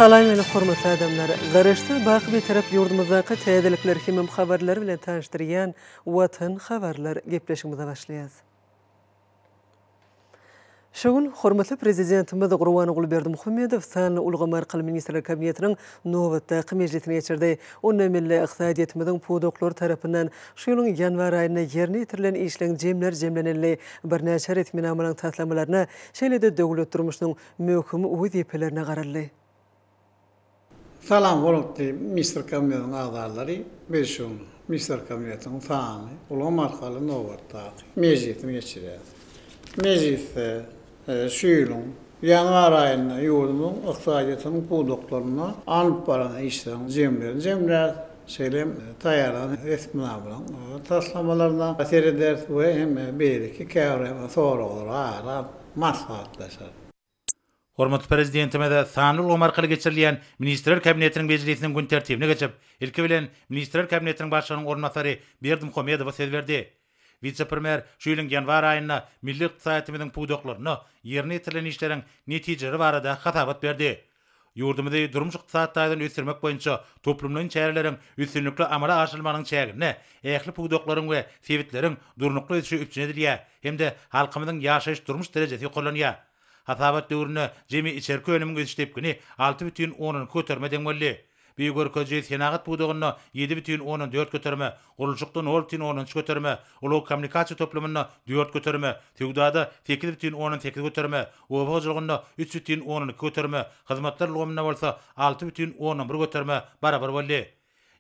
Salam meni hormatly adamlar! Garaşsyz baky Bitarap ýurdumyzdaky täzelikler hemem habarlar bilen tanyşdyrýan Watan habarlar gepleşigimize başlaýas. Şu gün hormatly Prezidentimiz Gurbanguly Berdimuhamedow sanly ulgam arkaly Ministrler Kabinetiniň nobatdaky mejlisini geçirdi. Onda milli ykdysadyýetimiziň pudaklary tarapyndan şu ýylyň ýanwar aýynda ýerine ýetirilen işleň jemleri jemlenildi, birnäçe resminamalaryň taslamalaryna, şeýle-de döwlet durmuşynyň möhüm wezipelerine garaldy. Salam hormatly Ministrler Kabinetiniň agzalary, biz şu gün Ministrler Kabinetiniň sanly ulgam arkaly nobatdaky mejlisini geçirýäris. Mejlisde şu ýylyň ýanwar aýynda ýurdumyzyň ykdysadyýetiniň pudaklarynda alnyp baran işleriň jemlerini jemläris, şeýle hem taýýarlanan resminamalaryň taslamalaryna serederis we hem beýleki käbir soraglara ara alyp maslahatlaşarys. Hormatly Prezidentimiz sanly ulgam arkaly geçirilýän Ministrler Kabinetiniň mejlisiniň gün tertibine geçip, ilki bilen, Ministrler Kabinetiniň Başlygynyň orunbasary Berdimuhamedowa söz berdi. Wise-premýer şu ýylyň ýanwar aýynda milli ykdysadyýetimiziň pudaklarynda ýerine ýetirilen işleriň netijeleri barada hasabat berdi. Ýurdumyzy durmuş-ykdysady taýdan ösdürmek boýunça toplumlaýyn çäreleriň üstünlikli amala aşyrylmagynyň çäginde ähli pudaklaryň we sebitleriň durnukly ösüşi üpjün edilýär hem-de halkymyzyň ýaşaýyş-durmuş derejesi ýokarlanýar. Hasabat döwründe jemi içerki önümiň ösüş depgini 6,2 göterime deň boldy. Bu görkeziji senagat pudagynda 7,4 göterime, gurluşykda 0,3 göterime, ulag-kommunikasiýa toplumynda 4 göterime, söwdada 8,8 göterime, oba hojalygynda 3,2 göterime, hyzmatlar ulgamynda bolsa 6,1 göterime barabar boldy.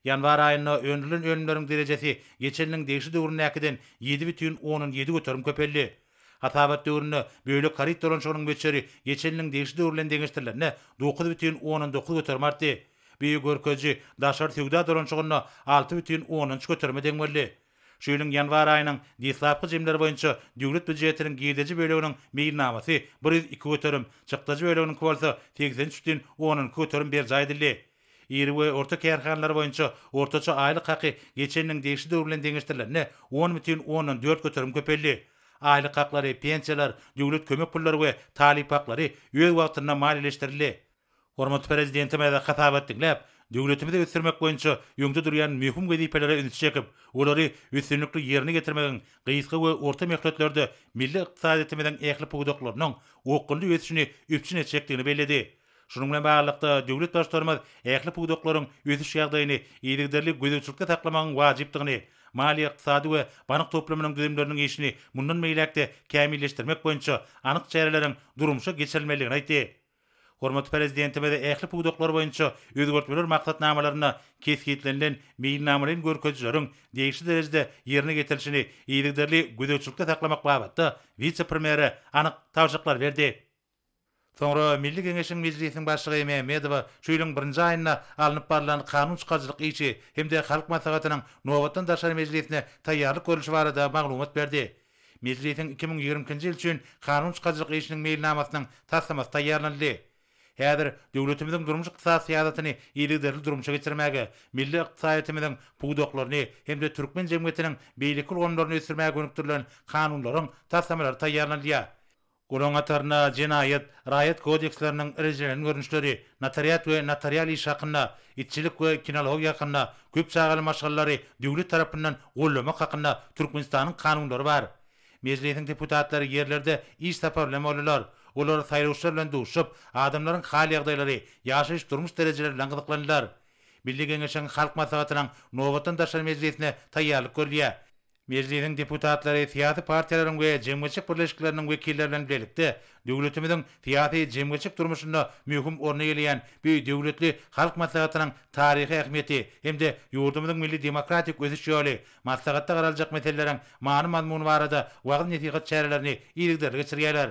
Ýanwar aýynda öndürilen önümleriň derejesi geçen ýylyň degişli döwründäkiden 7,7 göterim köpeldi. Hasabat döwründe bölek haryt dolanyşygynyň möçberi geçen ýylyň degişli döwri bilen deňeşdirilende 9,9 göterim artdy. Bu görkeziji daşary söwda dolanyşygynda 6,3 göterime deň boldy. Şu ýylyň ýanwar aýynyň deslapky jemleri boýunça döwlet býujetiniň girdeji böleginiň meýilnamasy 102 göterim, çykdajy böleginiňki bolsa 83,2 göterim berjaý edildi. Iri we orta kärhanalar boýunça ortaça aýlyk haky geçen ýylyň degişli döwri bilen deňeşdirilende 10,4 göterim köpeldi. Aýlyk haklary, pensiýalar, döwlet kömek pullary we talyp haklary öz wagtynda maliýeleşdirildi. Hormatly Prezidentimiz hasabat diňläp, döwletimizi ösdürmek boýunça öňde durýan möhüm wezipelere ünsi çekip, olary üstünlikli ýerine ýetirmegiň gysga we orta möhletlerde milli ykdysadyýetimiziň ähli pudaklarynyň okgunly ösüşini üpjün etjekdigini belledi. Şunuň bilen baglylykda, döwlet Baştutanymyz ähli pudaklaryň ösüş ýagdaýyny yzygiderli gözegçilikde saklamagyň wajypdygyny, maliýe-ykdysady we bank toplumynyň düzümleriniň işini mundan beýläk-de kämilleşdirmek boýunça anyk çäreleriň durmuşa geçirilmelidigini aýtdy. Hormatly Prezidentimiz ähli pudaklar boýunça özgertmeler maksatnamalarynda kesgitlenilen meýilnamalaýyn görkezijileriň degişli derejede ýerine ýetirilişini yzygiderli gözegçilikde saklamak babatda wise-premýere anyk tabşyryklary berdi. Soňra Milli Geňeşiň Mejlisiniň Başlygy Mämmedowa şu ýylyň birinji aýynda alnyp barlan kanun çykaryjylyk işi hem-de Halk Maslahatynyň nobatdan daşary mejlisine taýýarlyk görlüşi barada maglumat berdi. Mejlisiň 2022-nji ýyl üçin kanun çykaryjylyk işiniň meýilnamasynyň taslamasy taýýarlanyldy. Häzir döwletimiziň durmuş-ykdysady syýasatyny yzygiderli durmuşa geçirmäge, milli ykdysadyýetimiziň pudaklaryny hem-de türkmen jemgyýetiniň beýleki ulgamlaryny ösdürmäge gönükdirilen kanunlaryň taslamalary taýýarlanylýar. Olaryň hatarynda Jenaýat, Raýat kodeksleriniň rejelenen görnüşleri, Notariat we notarial iş hakynda, Itçilik we kinologiýa hakynda, Köp çagaly maşgalalary döwlet tarapyndan goldamak hakynda Türkmenistanyň Kanunlary bar. Mejlisiň deputatlary ýerlerde iş sapary bilen boldular. Olar saýlawçylar bilen duşuşyp, adamlaryň hal-ýagdaýlary, ýaşaýyş-durmuş derejeleri bilen gyzyklandylar. Milli Geňeşiň Halk Maslahatynyň nobatdan daşary mejlisine taýýarlyk görülýär. Mejlisiň deputatlary syýasy partiýalaryň we jemgyýetçilik birleşikleriniň wekilleri bilen bilelikde döwletimiziň syýasy-jemgyýetçilik durmuşynda möhüm orny eýeleýän bu döwletli Halk Maslahatynyň taryhy ähmiýeti hem-de ýurdumyzyň milli demokratik ösüş ýoly, maslahatda garaljak meseleleriň many-mazmuny barada wagyz-nesihat çärelerini yzygiderli geçirýärler.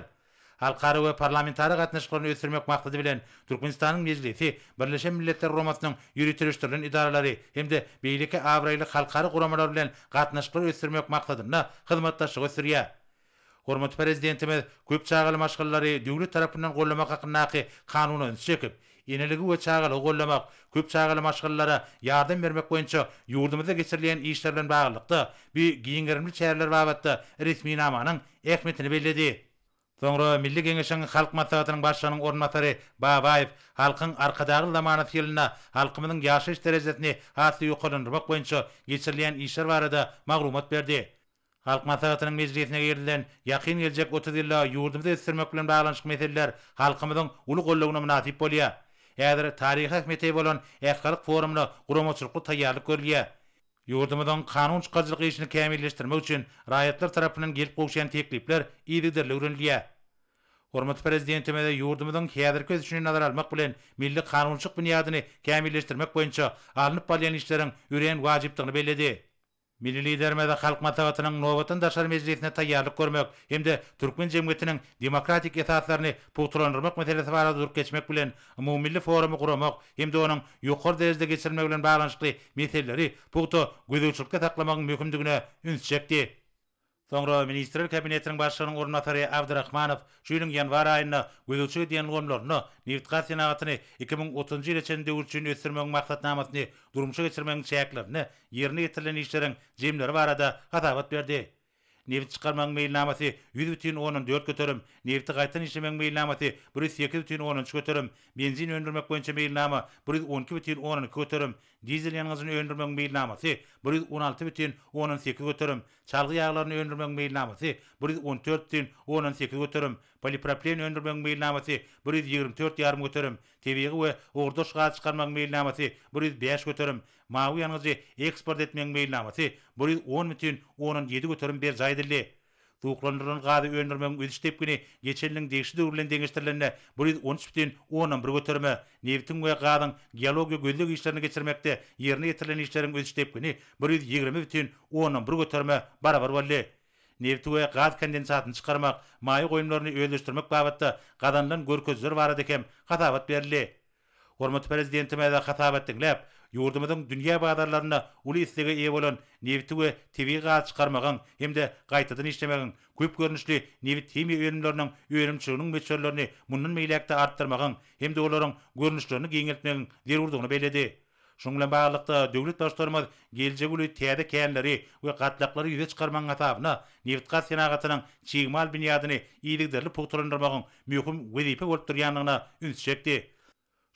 Halkara we parlamentara gatnaşyklaryny ösdürmek maksady bilen, Türkmenistanyň Mejlisi Birleşen Milletler Guramasynyň ýöriteleşdirilen edaralary hem-de beýleki abraýly halkara guramalary bilen gatnaşyklary ösdürmek maksadynda hyzmatdaşlygy ösdürýär. Hormatly Prezidentimiz köp çagaly maşgalalary döwlet tarapyndan goldamak hakyndaky Kanuna ünsi çekip, eneligi we çagalygy goldamak, köp çagaly maşgalalara ýardam bermek boýunça ýurdumyzda geçirilýän işler bilen baglylykda, bu giň gerimli çäreler babatda resminamanyň ähmiýetini belledi. Soňra Milli Geňeşiň Halk Maslahatynyň Başlygynyň orunbasary Babaýew Halkyň Arkadagly zamanasy ýylynda halkymyzyň ýaşaýyş derejesini has-da ýokarlandyrmak boýunça geçirilýän işler barada maglumat berdi. Halk Maslahatynyň mejlisine girizilen ýakyn geljek 30 ýylda ýurdumyzy ösdürmek bilen baglanyşykly meseleler halkymyzyň uly goldawyna mynasyp bolýar. Häzir taryhy ähmiýete eýe bolan ählihalk forumyna guramaçylykly taýýarlyk görülýär. Ýurdumyzyň kanun çykaryjylyk işini kämilleşdirmek üçin raýatlar tarapyndan gelip gowuşýan teklipler yzygiderli öwrenilýär. Hormatly Prezidentimiz ýurdumyzyň häzirki ösüşini nazara almak bilen, milli kanunçylyk binýadyny kämilleşdirmek boýunça alnyp barylýan işleriň örän wajypdygyny belledi. Milli Liderimiz Halk Maslahatynyň nobatdan daşary mejlisine taýýarlyk görmek hem-de türkmen jemgyýetiniň demokratik esaslaryny pugtalandyrmak meselesi barada durup geçmek bilen, umumymilli forumy guramak hem-de onuň ýokary derejede geçirilmegi bilen baglanyşykly meseleleri pugta gözegçilikde saklamagyň möhümdigine üns çekdi. Soňra Ministrler Kabinetiniň Başlygynyň orunbasary Abdyrahmanow şu ýylyň ýanwar aýynda gözegçilik edýän ulgamlarynda nebitgaz senagatyny 2030-njy ýyla çenli döwür üçin ösdürmegiň maksatnamasyny durmuşa geçirmegiň çäklerinde ýerine ýetirilen işleriň jemleri barada hasabat berdi. Nebit çykarmagyň meýilnamasy 100,4%, nebiti gaýtadan işlemegiň meýilnamasy 108,3%, benzin öndürmek boýunça meýilnama 112,2%, dizel ýangyjyny öndürmegiň meýilnamasy 116,8%, çalgy ýaglaryny öndürmegiň meýilnamasy 114,8%, polipropilen öndürmegiň meýilnamasy 124,5%, tebigy we ugurdaş gaz çykarmagyň meýilnamasy 105%, Mawy ýangyjy eksport etmegiň meýilnamasy 110,7% berjaý edildi. Suwuklandyrylan gazy öndürmegiň ösüş depgini geçen ýylyň degişli döwri bilen deňeşdirilende 113,1 göterime, nebitiň we gazyň geologiýa-gözleg işlerini geçirmekde ýerine ýetirilen işleriň ösüş depgini 120,1 göterime barabar boldy. Nebiti we gaz kondensatyny çykarmak, maýa goýumlaryny özleşdirmek babatda gazanylan görkezijiler barada hem hasabat berildi. Hormatly Prezidentimiz hasabat diňläp, ýurdumyzyň dünýä bazarlarynda uly islege eýe bolan nebiti we tebigy gazy çykarmagyň hem-de gaýtadan işlemegiň, köp görnüşli nebit-himiýa önümleriniň önümçiliginiň möçberlerini mundan beýläk-de artdyrmagyň hem-de olaryň görnüşlerini giňeltmegiň zerurdygyny belledi. Şunuň bilen baglylykda, döwlet Baştutanymyz geljegi uly täze känleri we gatlaklary ýüze çykarmagyň hasabyna nebitgaz senagatynyň çig mal binýadyny yzygiderli pugtalandyrmagyň möhüm wezipe bolup durýandygyna ünsi çekdi.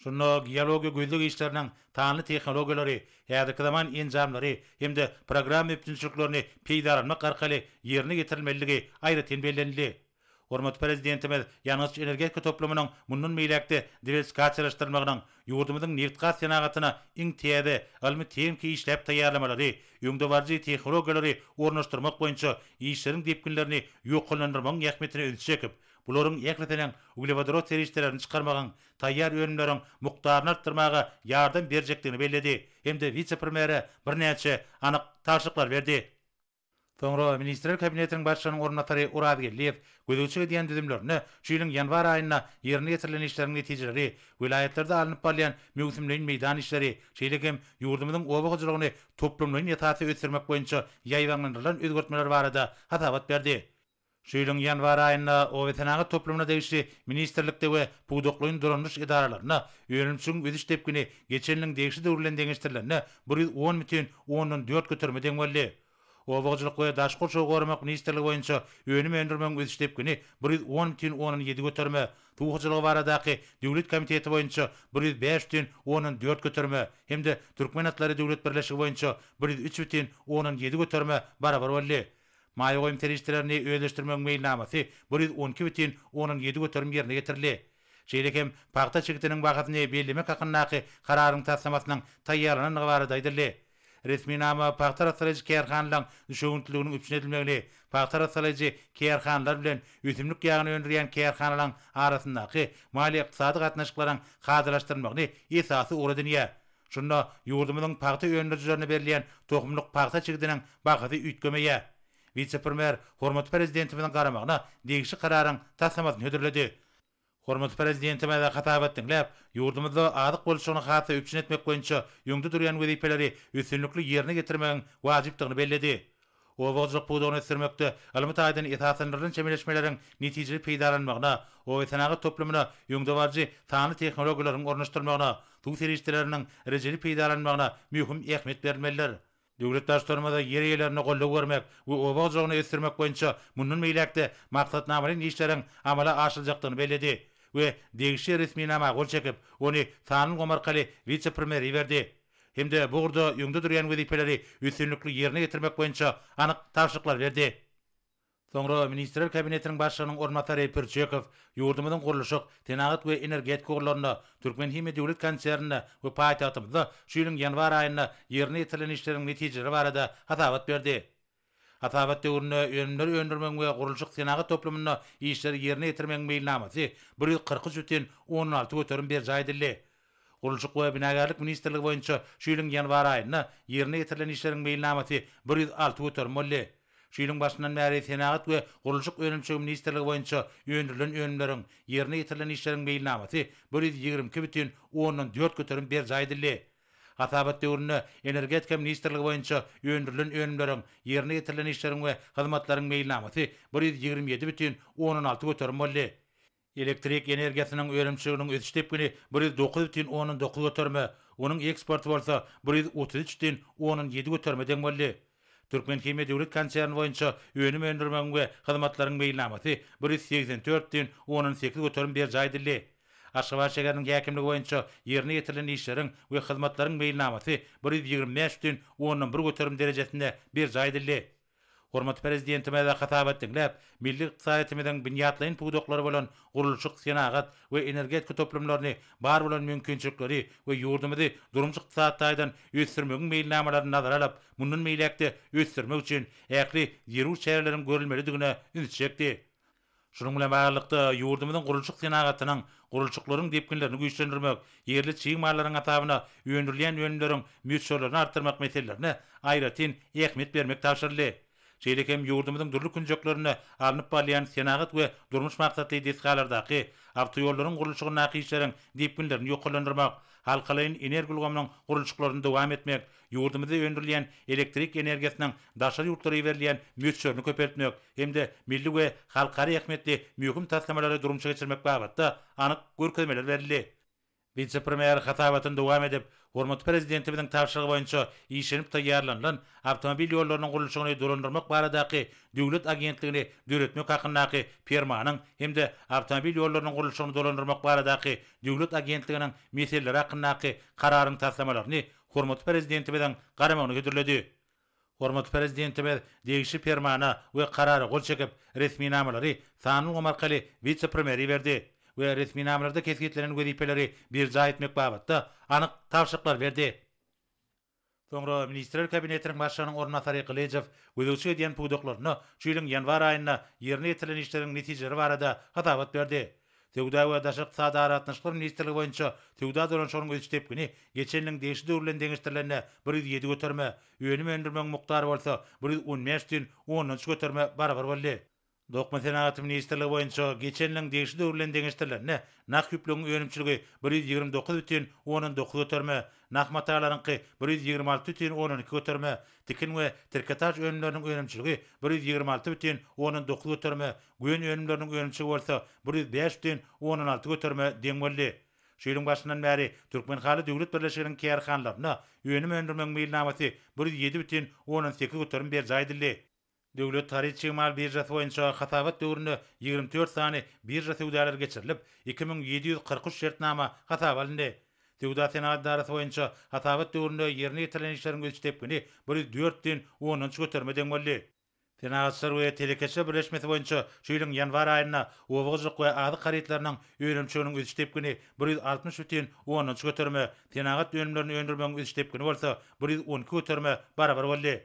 Şunda geologiýa-gözleg işleriniň sanly tehnologiýalary, häzirki zaman enjamlary hem-de programma üpjünçiliklerini peýdalanmak arkaly ýerine ýetirilmelidigi aýratyn bellenildi. Hormatly Prezidentimiz ýangyç-energetika toplumynyň mundan beýläk-de diwersifikasiýalaşdyrylmagynyň, ýurdumyzyň nebitgaz senagatyna iň täze ylmy-tehniki işläp taýýarlamalary, öňdebaryjy tehnologiýalary ornaşdyrmak boýunça işleriň depginlerini ýokarlandyrmagyň ähmiýetine ünsi çekip, bularyň ählisiniň uglewodorod serişdelerini çykarmagyň, taýýar önümleriň mukdaryny artdyrmaga ýardam berjekdigini belledi hem-de wise-premýere birnäçe anyk tabşyryklary berdi. Soňra Ministrler Kabinetiniň Başlygynyň orunbasary Oraz Geldiýew gözegçilik edýän düzümlerinde şu ýylyň ýanwar aýynda ýerine ýetirilen işleriň netijeleri, welaýatlarda alnyp barylýan möwsümleýin meýdan işleri, şeýle hem ýurdumyzyň oba hojalygyny toplumlaýyn esasda ösdürmek boýunça ýaýbaňlandyrylan özgertmeler barada hasabat berdi. Şu ýylyň ýanwar aýynda Obasenagat toplumyna degişli ministrlikde we pudaklaýyn dolandyryş edaralarynda önümçiligiň ösüş depgini geçen ýylyň degişli döwri bilen deňeşdirilende 110,4 göterime deň boldy. Oba hojalyk we daşky gurşawy goramak ministrligi boýunça önüm öndürmegiň ösüş depgini 110,7 göterime, Suw hojalygy baradaky döwlet komiteti boýunça 105,4 göterime hem-de Türkmen atlary döwlet birleşigi boýunça 103,7 göterime barabar boldy. Maýa goýum serişdelerini özleşdirmegiň meýilnamasy 112,7% ýerine ýetirildi. Şeýle hem pagta çigidiniň bahasyny bellemek hakyndaky Kararyň taslamasynyň taýýarlanandygy barada aýdyldy. Resminama pagta arassalaýjy kärhanalaryň düşewüntliliginiň üpjün edilmegini, pagta arassalaýjy kärhanalar bilen ösümlik ýagyny öndürýän kärhanalaryň arasyndaky maliýe-ykdysady gatnaşyklaryň kadalaşdyrylmagyny esasy ugur edinýär. Şunda ýurdumyzyň pagta öndürijilerine berilýän tohumlyk pagta çigidiniň bahasy üýtgemeýär. Wise-premýer hormatly Prezidentimiziň garamagyna degişli Kararyň taslamasyny hödürledi. Hormatly Prezidentimiz hasabat diňläp, ýurdumyzda azyk bolçulygyny has-da üpjün etmek boýunça öňde durýan wezipeleri üstünlikli ýerine ýetirmegiň wajypdygyny belledi. Oba hojalyk pudagyny ösdürmekde ylmy taýdan esaslandyrylan çemeleşmeleriň netijeli peýdalanylmagyna, obasenagat toplumyna öňdebaryjy sanly tehnologiýalaryň ornaşdyrylmagyna, suw serişdeleriniň rejeli peýdalanylmagyna möhüm ähmiýet berilmelidir. Döwlet Baştutanymyz ýer eýelerine goldaw bermek we oba hojalygyny ösdürmek boýunça mundan beýläk-de maksatnamalaýyn işleriň amala aşyryljakdygyny belledi we degişli resminama gol çekip, ony sanly ulgam arkaly wise-premýere iberdi hem-de bu ugurda öňde durýan wezipeleri üstünlikli ýerine ýetirmek boýunça anyk tabşyryklary berdi. Soňra Ministrler Kabinetiniň Başlygynyň orunbasary Pürçekow ýurdumyzyň gurluşyk, senagat we energetika ugurlarynda, Türkmenhimiýa döwlet konserninde we paýtagtymyzda şu ýylyň ýanwar aýynda ýerine ýetirilen işleriň netijeleri barada hasabat berdi. Hasabat döwründe önümleri öndürmegiň we gurluşyk-senagat toplumynda işleri ýerine ýetirmegiň meýilnamasy 143 bütin ondan 6% berjaý edildi. Gurluşyk we binagärlik ministrligi boýunça şu ýylyň ýanwar aýynda ýerine ýetirilen işleriň meýilnamasy 106% boldy. Şu ýylyň başyndan bäri Senagat we gurluşyk önümçiligi ministrligi boýunça öndürilen önümleriň, ýerine ýetirilen işleriň meýilnamasy 122 bütin ondan 4% berjaý edildi. Hasabat döwründe Energetika ministrligi boýunça öndürilen önümleriň, ýerine ýetirilen işleriň we hyzmatlaryň meýilnamasy 127 bütin ondan 6% boldy. Elektrik energiýasynyň önümçiliginiň ösüş depgini 109 bütin ondan 9 göterime, onuň eksporty bolsa 133 bütin ondan 7 göterime deň boldy. Türkmenhimiýa döwlet konserni boýunça önüm öndürmegiň we hyzmatlaryň meýilnamasy 184 bütin ondan 8 göterim berjaý edildi. Aşgabat şäheriniň häkimligi boýunça ýerine ýetirilen işleriň we hyzmatlaryň meýilnamasy 125 bütin ondan 1 göterim derejesinde berjaý edildi. Hormatly Prezidentimiz hasabat diňläp, milli ykdysadyýetimiziň binýatlaýyn pudaklary bolan gurluşyk, senagat we energetika toplumlaryny bar bolan mümkinçilikleri we ýurdumyzy durmuş-ykdysady taýdan ösdürmegiň meýilnamalaryny nazara alyp, mundan beýläk-de ösdürmek üçin ähli zerur çäreleriň görülmelidigine üns çekdi. Şunuň bilen baglylykda, ýurdumyzyň gurluşyk senagatynyň, gurluşyklaryň depginlerini güýçlendirmek, ýerli çig mallaryň hasabyna öndürilýän önümleriň möçberlerini artdyrmak meselelerine aýratyn ähmiýet bermek tabşyryldy. Şeýle hem ýurdumyzyň dürli künjeklerinde alnyp barylýan senagat we durmuş maksatly desgalardaky, awtoýollaryň gurluşygyndaky işleriň depginlerini ýokarlandyrmak, halkalaýyn energiýa ulgamynyň gurluşyklaryny dowam etmek, Ýurdumyzda öndürilýän elektrik energiýasynyň daşary ýurtlara iberilýän möçberini köpeltmek hem-de milli we halkara ähmiýetli möhüm taslamalary durmuşa geçirmek babatda anyk görkezmeler berildi. Wise-premýer hasabatyny dowam edip, hormatly Prezidentimiziň tabşyrygy boýunça işlenip taýýarlanylan Awtomobil ýollarynyň gurluşygyny dolandyrmak baradaky döwlet agentligini döretmek hakyndaky Permanyň hem-de Awtomobil ýollarynyň gurluşygyny dolandyrmak baradaky döwlet agentliginiň meseleleri hakyndaky Kararyň taslamalaryny hormatly Prezidentimiziň garamagyna hödürledi. Hormatly Prezidentimiz degişli Permana we Karara gol çekip, resminamalary sanly ulgam arkaly wise-premýere iberdi we resminamalarda kesgitlenen wezipeleri berjaý etmek babatda anyk tabşyryklary berdi. Soňra Ministrler Kabinetiniň Başlygynyň orunbasary Gylyjow gözegçilik edýän pudaklarynda şu ýylyň ýanwar aýynda ýerine ýetirilen işleriň netijeleri barada hasabat berdi. Söwda we daşary ykdysady aragatnaşyklar ministrligi boýunça söwda dolanyşygynyň ösüş depgini geçen ýylyň degişli döwri bilen deňeşdirilende 107 göterime, önüm öndürmegiň mukdary bolsa 115 bütin ondan üç göterime barabar boldy. Dokma senagaty ministrligi boýunça geçen ýylyň degişli döwri bilen deňeşdirilende nah ýüplügiň önümçiligi 129 bütin ondan 9 göterime, nah matalaryňky 126 bütin ondan 2 göterime, tikin we trikotaž önümleriniň önümçiligi 126 bütin ondan 9 göterime, Gön önümleriniň önümçiligi bolsa 105 bütin ondan 6 göterime deň boldy. Şu ýylyň başyndan bäri Türkmenhaly döwlet birleşiginiň kärhanalarynda önüm öndürmegiň meýilnamasy 107 bütin ondan 8 göterim berjaý edildi. Döwlet haryt-çig mal biržasy boýunça hasabat döwründe 24 sany birža söwdalary geçirilip, 2743 şertnama hasaba alyndy. Söwda-senagat edarasy boýunça hasabat döwründe ýerine ýetirilen işleriň ösüş depgini 104 bütin ondan 3 göterime deň boldy. Senagatçylar we telekeçiler birleşmesi boýunça şu ýylyň ýanwar aýynda oba hojalyk we azyk harytlarynyň önümçiliginiň ösüş depgini 160 bütin ondan üç göterime, senagat önümlerini öndürmegiň ösüş depgini bolsa 112 göterime barabar boldy.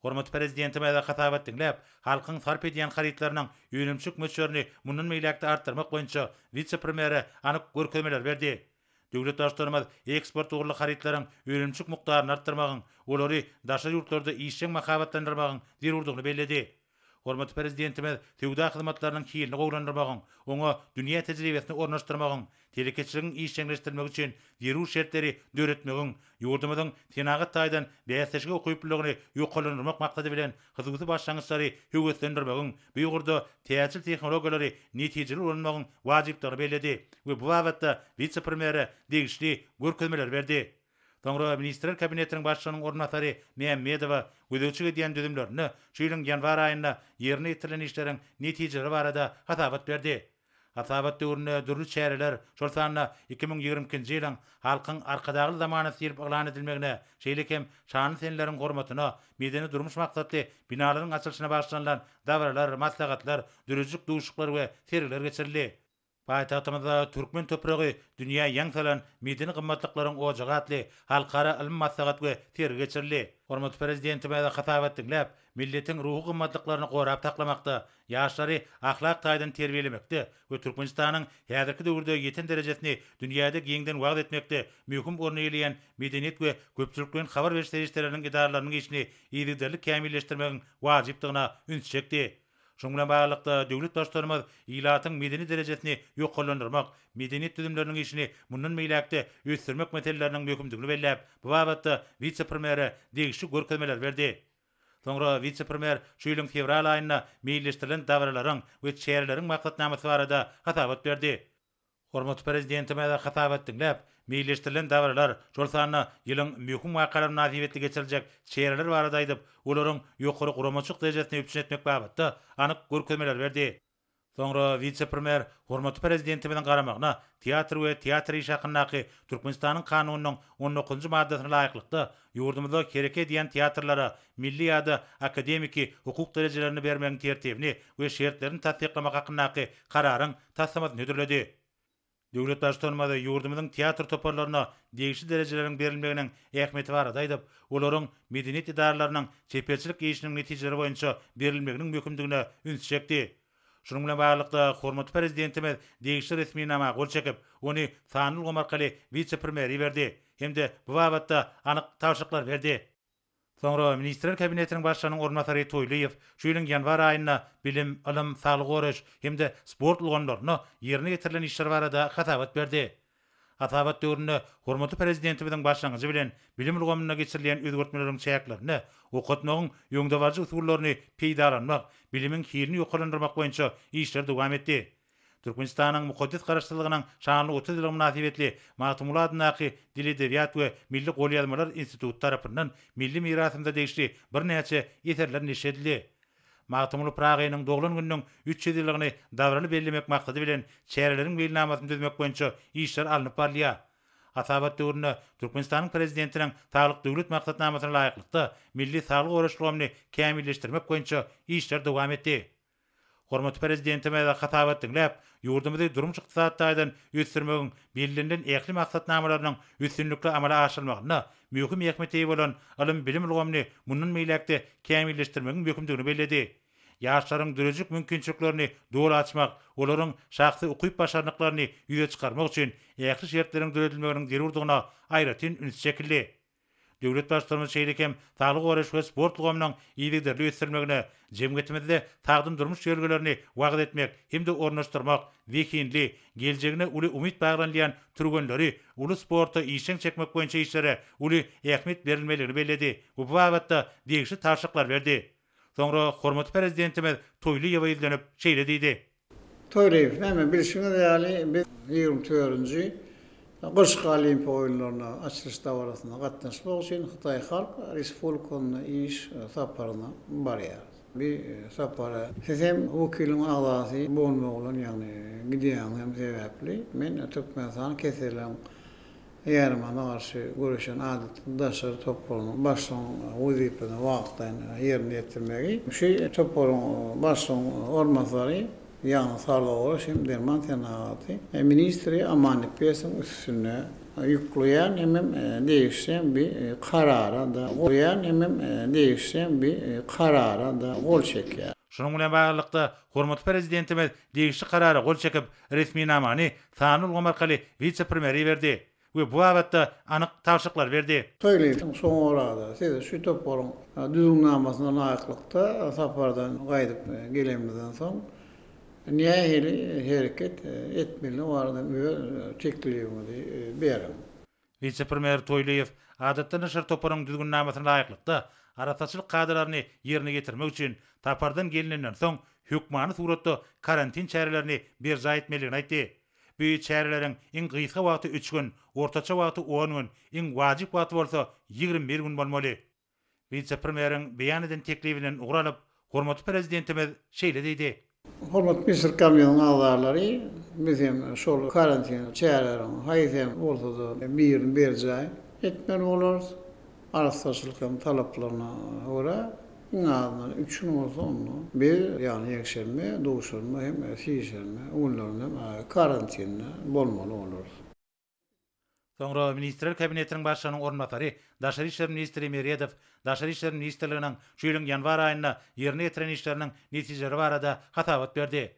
Hormatly Prezidentimiz hasabat diňläp, halkyň sarp edýän harytlarynyň önümçilik möçberini mundan beýläk-de artdyrmak boýunça wise-premýere anyk görkezmeleri berdi. Döwlet Baştutanymyz eksport ugurly harytlaryň önümçilik mukdaryny artdyrmagyň, olary daşary ýurtlarda işjeň mahabatlandyrmagyň zerurdygyny belledi. Hormatly Prezidentimiz söwda hyzmatlarynyň hilini gowulandyrmagyň, oňa dünýä tejribesini ornaşdyrmagyň, telekeçiligiň işjeňleşdirilmegi üçin zerur şertleri döretmegiň, ýurdumyzyň senagat taýdan bäsleşige ukyplylygyny ýokarlandyrmak maksady bilen hususy başlangyçlary höweslendirmegiň, bu ugurda täjir tehnologiýalary netijeli ulanmagyň wajypdygyny belledi we bu babatda wise-premýere degişli görkezmeleri berdi. Soňra Ministrler Kabinetiniň Başlygynyň orunbasary Mämmedowa gözegçilik edýän düzümlerinde şu ýylyň ýanwar aýynda ýerine ýetirilen işleriň netijeleri barada hasabat berdi. Hasabat döwründe dürli çäreler, şol sanda 2022-nji ýylyň Halkyň Arkadagly zamanasy diýlip yglan edilmegine, şeýle hem şanly seneleriň hormatyna medeni-durmuş maksatly binalaryň açylyşyna bagyşlanylan dabaralar, maslahatlar, döredijilik duşuşyklary we sergiler geçirildi. Paýtagtymyzda Türkmen topragy dünýä ýaň salan medeni gymmatlyklaryň ojagy atly halkara ylmy maslahat we sergi geçirildi. Hormatly Prezidentimiz hasabat diňläp, milletiň ruhy gymmatlyklaryny gorap saklamakda, ýaşlary ahlak taýdan terbiýelemekde we Türkmenistanyň häzirki döwürde ýeten derejesini dünýäde giňden wagyz etmekde möhüm orun eýeleýän medeniýet we köpçülikleýin habar beriş serişdeleriniň edaralarynyň işini yzygiderli kämilleşdirmegiň wajypdygyna ünsi çekdi. Şunuň bilen baglylykda, döwlet Baştutanymyz ilatyň medeni derejesini ýokarlandyrmak, medeniýet düzümleriniň işini mundan beýläk-de ösdürmek meseleleriniň möhümdigini belläp, bu babatda wise-premýere degişli görkezmeleri berdi. Soňra wise-premýer şu ýylyň fewral aýynda meýilleşdirilen dabaralaryň we çäreleriň maksatnamasy barada hasabat berdi. Hormatly Prezidentimiz hasabat diňläp, meýilleşdirilen dabaralar, şol sanda ýylyň möhüm wakalary mynasybetli geçiriljek çäreler barada aýdyp, olaryň ýokary guramaçylyk derejesini üpjün etmek babatda anyk görkezmeleri berdi. Soňra wise-premýer hormatly Prezidentimiziň garamagyna Teatr we teatr işi hakyndaky Türkmenistanyň Kanunynyň on dokuzynjy maddasyna laýyklykda, ýurdumyzda hereket edýän teatrlara milli ýa-da akademiki hukuk derejelerini bermegiň tertibini we şertlerini tassyklamak hakyndaky Kararyň taslamasyny hödürledi. Döwlet Baştutanymyz ýurdumyzyň teatr toparlaryna degişli derejeleriň berilmeginiň ähmiýeti barada aýdyp, olaryň medeniýet edaralarynyň çeperçilik işiniň netijeleri boýunça berilmeginiň möhümdigine ünsi çekdi. Şunuň bilen baglylykda, hormatly Prezidentimiz degişli resminama gol çekip, ony sanly ulgam arkaly wise-premýere iberdi hem-de bu babatda anyk tabşyryklary berdi. Soňra Ministrler Kabinetiniň Başlygynyň orunbasary Toýlyýew şu ýylyň ýanwar aýynda bilim, ylym, saglygy goraýyş hem-de sport ulgamlarynda ýerine ýetirilen işler barada hasabat berdi. Hasabat döwründe hormatly Prezidentimiziň başlangyjy bilen bilim ulgamynda geçirilýän özgertmeleriň çäklerinde okatmagyň öňdebaryjy usullaryny peýdalanmak, bilimiň hilini ýokarlandyrmak boýunça işler dowam etdi. Türkmenistanyň mukaddes Garaşsyzlygynyň şanly 30 ýyllygy mynasybetli Magtymguly adyndaky Dil-edebiýat we milli golýazmalar instituty tarapyndan milli mirasymyza degişli birnäçe eserler neşir edildi. Magtymguly Pyragynyň doglan gününiň 300 ýyllygyny dabaraly bellemek maksady bilen çäreleriň meýilnamasyny düzmek boýunça işler alnyp barylýar. Hasabat döwründe Türkmenistanyň Prezidentiniň Saglyk Döwlet maksatnamasyna laýyklykda milli saglygy goraýyş ulgamyny kämilleşdirmek boýunça işler dowam etdi. Hormatly Prezidentimiz hasabat diňläp, ýurdumyzy durmuş-ykdysady taýdan ösdürmegiň bellenilen ähli maksatnamalarynyň üstünlikli amala aşyrylmagynda möhüm ähmiýete eýe bolan ylym-bilim ulgamyny mundan beýläk-de kämilleşdirmegiň möhümdigini belledi. Ýaşlaryň döredijilik mümkinçiliklerini doly açmak, olaryň şahsy ukyp-başarnyklaryny ýüze çykarmak üçin ähli şertleriň döredilmeginiň zerurdygyna aýratyn üns çekildi. Döwlet Baştutanymyz şeýle hem saglygy goraýyş we sport ulgamynyň yzygiderli ösdürilmegine, jemgyýetimizde sagdyn durmuş ýörelgelerini wagyz etmek hem-de ornaşdyrmak, zehinli, geljegine uly umyt baglanylýan türgenleri uly sporta işjeň çekmek boýunça işlere uly ähmiýet berilmelidigini belledi we bu babatda degişli tabşyryklary berdi. Soňra hormatly Prezidentimiz Toýlyýewe ýüzlenip, şeýle diýdi. Toýlyýew, näme, bilşiňiz ýaly, biz 24-nji Gyşky Olimpiýa oýunlaryna açylyş dabarasyna gatnaşmak üçin Hytaý Halk Respublikasyna iş saparyna barýarys. Bu sapara siz hem wekiliň agzasy bolmak bilen, ýagny gidýäňiz hem sebäpli, men Türkmenistanyň keselleriň Ýarymana garşy göreşen adatdan daşary toparynyň başlygynyň wezipesini wagtlaýyn ýerine ýetirmegi şu toparyň başlygynyň orunbasary, ýagny saglygy goraýyş hem derman senagaty ministri Amannepesowyň üstüne ýükleýän hemem degişli bir karara-da ýän hemem degişli bir karara-da gol çekýär. Şunuň bilen baglylykda, hormatly Prezidentimiz degişli Karara gol çekip, resminamany sanly ulgam arkaly wise-premýere iberdi we bu babatda anyk tabşyryklary berdi. Toýlyýewiň soňarada siz şu toparyň düzgünnamasyna laýyklykda sapardan gaýdyp gelenimizden soň nähili hereket etmelidigi barada öz teklibiňizi beriň. Wise-premýer Toýlyýew adatdan daşary toparyň düzgünnamasyna laýyklykda, arassaçylyk kadalaryny ýerine ýetirmek üçin sapardan gelnenden soň hökmany suratda karantin çärelerini berjaý etmelidigini aýtdy. Bu çäreleriň iň gysga wagty üç gün, ortaça wagty on gün, iň wajyp wagty bolsa 21 gün bolmaly. Wise-premýeriň beýan eden teklibinden ugur alyp, hormatly Prezidentimiz şeýle diýdi. Hormatly Ministrler Kabinetiniň agzalary, biz hem şol karantin çäreleriň haýsy hem bolsa-da birini berjaý etmeli bolarys. Arassaçylyk hem talaplaryna görä, iň azyndan üç gün bolsa onda biz, ýagny ýekşenbe, duşenbe hem sişenbe günlerinde hem karantinde bolmaly bolarys. Soňra Ministrler Kabinetiniň Başlygynyň orunbasary, daşary işler ministri Meredow Daşary işler ministrliginiň şu ýylyň ýanwar aýynda ýerine ýetiren işleriniň netijeleri barada hasabat berdi.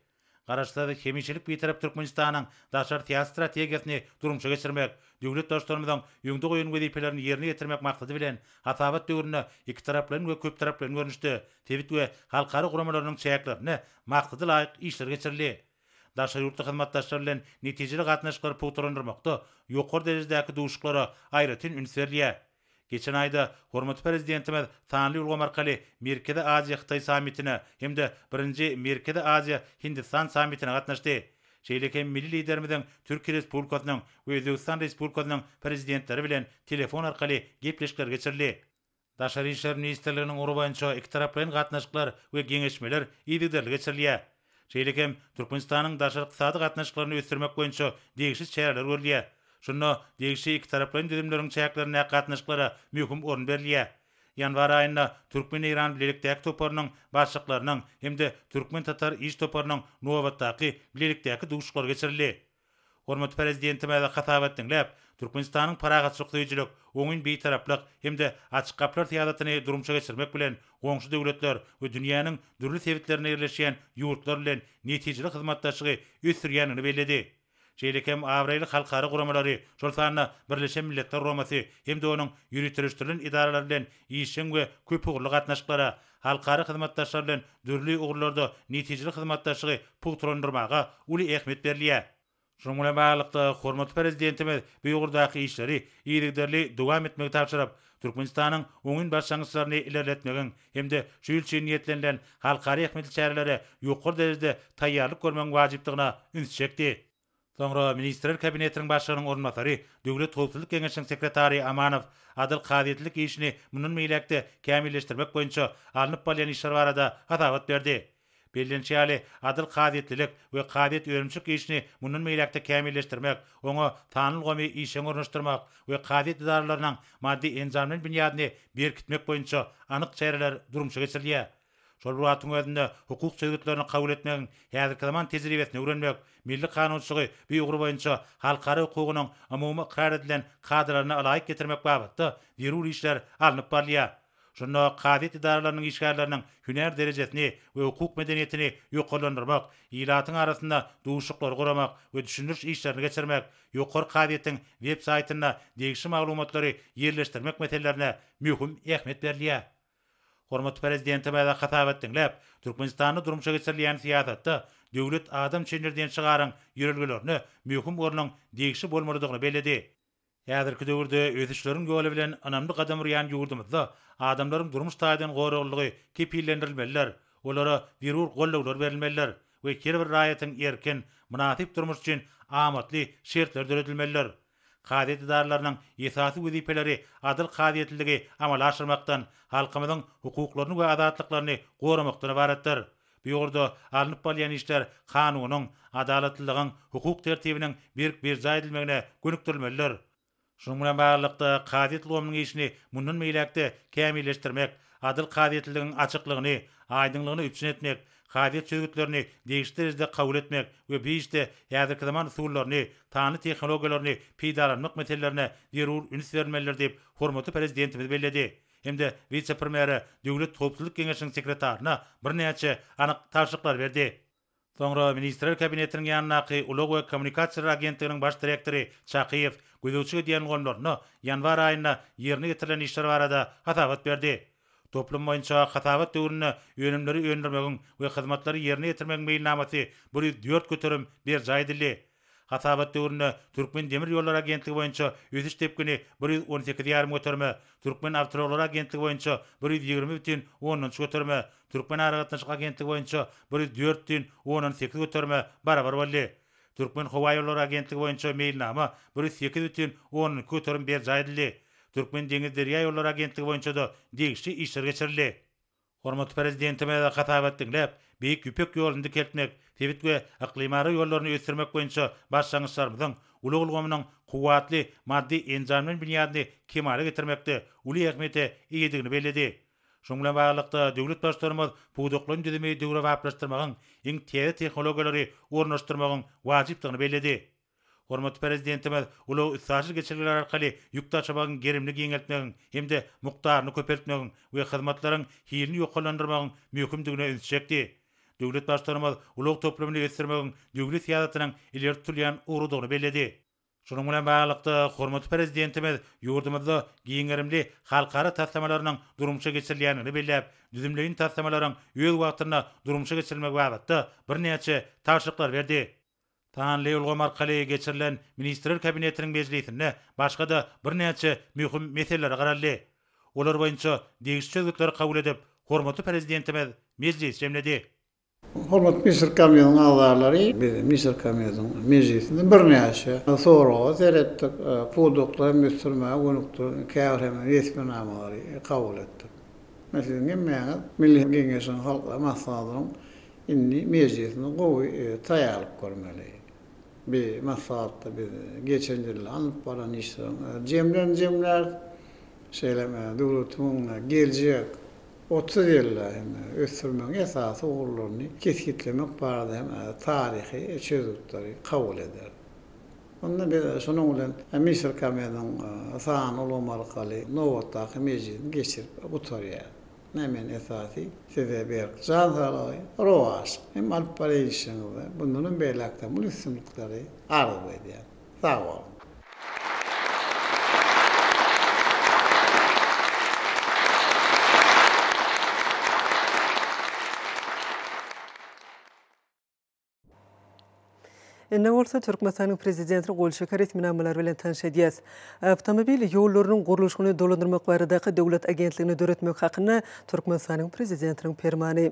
Garaşsyz, hemişelik Bitarap Türkmenistanyň daşary syýasy strategiýasyny durmuşa geçirmek, döwlet Baştutanymyzyň öňde goýan wezipelerini ýerine ýetirmek maksady bilen, hasabat döwründe ikitaraplaýyn we köptaraplaýyn görnüşde sebit we halkara guramalarynyň çäklerinde maksada laýyk işler geçirildi. Daşary ýurtly hyzmatdaşlar bilen netijeli gatnaşyklary pugtalandyrmakda ýokary derejedäki duşuşyklara aýratyn üns berilýär. Geçen aýda hormatly Prezidentimiz sanly ulgam arkaly Merkezi Aziýa-Hytaý sammitine hem-de birinji Merkezi Aziýa-Hindistan sammitine gatnaşdy. Şeýle hem milli Liderimiziň Türkiýe Respublikasynyň we Özbegistan Respublikasynyň Prezidentleri bilen telefon arkaly gepleşikleri geçirildi. Daşary işler ministrliginiň ugry boýunça ikitaraplaýyn gatnaşyklar we geňeşmeler yzygiderli geçirilýär. Şeýle hem Türkmenistanyň daşary ykdysady gatnaşyklaryny ösdürmek boýunça degişli çäreler görülýär. Şunda degişli ikitaraplaýyn düzümleriň çäklerindäki gatnaşyklara möhüm orun berilýär. Ýanwar aýynda türkmen-eýran bilelikdäki toparynyň başlyklarynyň hem-de türkmen-tatar iş toparynyň nobatdaky bilelikdäki duşuşyklary geçirildi. Hormatly Prezidentimiz hasabat diňläp, Türkmenistanyň parahatçylyk söýüjilik, oňyn Bitaraplyk hem-de Açyk gapylar syýasatyny durmuşa geçirmek bilen, goňşy döwletler we dünýäniň dürli sebitlerinde ýerleşýän ýurtlar bilen netijeli hyzmatdaşlygy ösdürýändigini belledi. Şeýle hem abraýly halkara guramalary, şol sanda Birleşen Milletler Guramasy hem-de onuň ýöriteleşdirilen edaralary bilen işjeň we köpugurly gatnaşyklara, halkara hyzmatdaşlar bilen dürli ugurlarda netijeli hyzmatdaşlygy pugtalandyrmaga uly ähmiýet berilýär. Şunuň bilen baglylykda, hormatly Prezidentimiz bu ugurdaky işleri yzygiderli dowam etmegi tabşyryp, Türkmenistanyň oňyn başlangyçlaryny ilerletmegiň hem-de şu ýyl üçin niýetlenilen halkara ähmiýetli çärelere ýokary derejede taýýarlyk görmegiň wajypdygyna ünsi çekdi. Soňra Ministrler Kabinetiniň Başlygynyň orunbasary, Döwlet howpsuzlyk geňeşiniň sekretary Amanow adyl kazyýetlilik işini mundan beýläk-de kämilleşdirmek boýunça alnyp barylýan işler barada hasabat berdi. Bellenişi ýaly, adyl kazyýetlilik we kazyýet önümçilik işini mundan beýläk-de kämilleşdirmek, oňa sanly ulgamy işjeň ornaşdyrmak we kazyýet edaralarynyň maddy-enjamlaýyn binýadyny berkitmek boýunça anyk çäreler durmuşa geçirilýär. Şol bir wagtyň özünde hukuk çözgütlerini kabul etmegiň häzirki zaman tejribesini öwrenmek, milli kanunçylygy bu ugur boýunça halkara hukugynyň umumy ykrar edilen kadalaryna ylaýyk getirmek babatda zerur işler alnyp barylýar. Şunda kazyýet edaralarynyň işgärleriniň hünär derejesini we hukuk medeniýetini ýokarlandyrmak, ilatyň arasynda duşuşyklary guramak we düşündiriş işlerini geçirmek, Ýokary kazyýetiň web saýtynda degişli maglumatlary ýerleşdirmek meselelerine möhüm ähmiýet berilýär. Hormatly Prezidentimiz hasabat diňläp, Türkmenistanda durmuşa geçirilýän syýasatda Döwlet adam üçindir diýen şygaryň ýörelgelerine möhüm ornuň degişli bolmalydygyny belledi. Häzirki döwürde ösüşleriň ýoly bilen ynamly gadam urýan ýurdumyzda adamlaryň durmuş taýdan goraglylygy kepillendirilmelidir, olara zerur gollawlar berilmelidir we her bir raýatyň erkin, mynasyp durmuş üçin amatly şertler döredilmelidir. Kazyýet edaralarynyň esasy wezipeleri adyl kazyýetliligi amala aşyrmakdan, halkymyzyň hukuklaryny we azatlyklaryny goramakdan ybaratdyr. Bu ugurda alnyp barylýan işler kanunyň, adalatlylygyň, hukuk tertibiniň berk berjaý edilmegine gönükdirilmelidir. Şunuň bilen baglylykda, kazyýet ulgamynyň işini mundan beýläk-de kämilleşdirmek, adyl kazyýetliligiň açyklygyny, aýdyňlygyny üpjün etmek, kazyýet çözgütlerini degişli derejede kabul etmek we bu işde häzirki zaman usullaryny, sanly tehnologiýalaryny peýdalanmak meselelerine zerur üns berilmelidir diýip, hormatly Prezidentimiz belledi hem-de wise-premýere, Döwlet howpsuzlyk geňeşiniň sekretaryna birnäçe anyk tabşyryklary berdi. Soňra Ministrler Kabinetiniň ýanyndaky Ulag we kommunikasiýalar agentliginiň baş direktory Çakyýew gözegçilik edýän ulgamlarynda ýanwar aýynda ýerine ýetirilen işler barada hasabat berdi. Toplum boýunça hasabat döwründe önümleri öndürmegiň we hyzmatlary ýerine ýetirmegiň meýilnamasy 104% berjaý edildi. Hasabat döwründe Türkmendemirýollary agentligi boýunça ösüş depgini 118 ýarym göterime, Türkmenawtoulaglary agentligi boýunça 120 bütin ondan üç göterime, Türkmenaragatnaşyk agentligi boýunça 104 bütin ondan sekiz göterime barabar boldy. Türkmenhowaýollary agentligi boýunça meýilnama 108,2 göterim berjaý edildi. Türkmendeňizderýaýollary agentligi boýunça-da degişli işler geçirildi. Hormatly Prezidentimiz hasabat diňläp, Beýik Ýüpek ýoluny dikeltmek, sebit we yklymara ýollaryny ösdürmek boýunça başlangyçlarymyzyň ulag ulgamynyň kuwwatly maddy-enjamlaýyn binýadyny kemala getirmekde uly ähmiýete eýedigini belledi. Şunuň bilen baglylykda, döwlet Baştutanymyz pudaklaýyn düzümi döwrebaplaşdyrmagyň, iň täze tehnologiýalary ornaşdyrmagyň wajypdygyny belledi. Hormatly Prezidentimiz ulag-üstaşyr geçelgeler arkaly ýük daşamagyň gerimini giňeltmegiň hem-de mukdaryny köpeltmegiň we hyzmatlaryň hilini ýokarlandyrmagyň möhümdigine ünsi çekdi. Döwlet Baştutanymyz ulag toplumyny ösdürmegiň döwlet syýasatynyň ileri tutulýan ugrudygyny belledi. Şunuň bilen baglylykda, hormatly Prezidentimiz ýurdumyzda giň gerimli halkara taslamalarynyň durmuşa geçirilýändigini belläp, düzümleýin taslamalaryň öz wagtynda durmuşa geçirilmegi babatda birnäçe tabşyryklary berdi. Sanly ulgam arkaly geçirilen Ministrler Kabinetiniň mejlisinde başga-da birnäçe möhüm meselelere garaldy. Olar boýunça degişli çözgütleri kabul edip, hormatly Prezidentimiz mejlisi jemledi. Hormatly Ministrler Kabinetiniň agzalary, biz Ministrler Kabinetiniň mejlisinde birnäçe soraga seretdik, pudaklary hem ösdürmäge gönükdirilen käbir hem resminamalary kabul etdik. Men siziň hemmäňiz Milli Geňeşiň Halk Maslahatynyň Indi mejlisini gowy taýýarlyk görmeli. Bi maslahatda biz geçen ýylda alnyp baran işleriň jemlerini jemläris. Şeýle hem döwletimiň geljek 30 ýylda hem ösdürmegiň esasy ugurlaryny kesgitlemek barada hem taryhy çözgütleri kabul ederis. Onda biz şunuň bilen Ministrler Kabinetiniň sanly ulgam arkaly nobatdaky mejlisini geçirip gutarýarys. Ine men esasy size berk jan saglygy, rowaçlyk hem alyp barýan işleriňizde bundanam beýläkde uly üstünlikleri arzuw edýän. Sag boluň! Indi bolsa Türkmenistanyň Prezidentiniň gol çeken resminamalary bilen tanyş edýäs. Awtomobil ýollarynyň gurluşygyny dolandyrmak baradaky döwlet agentligini döretmek hakynda Türkmenistanyň Prezidentiniň Permany.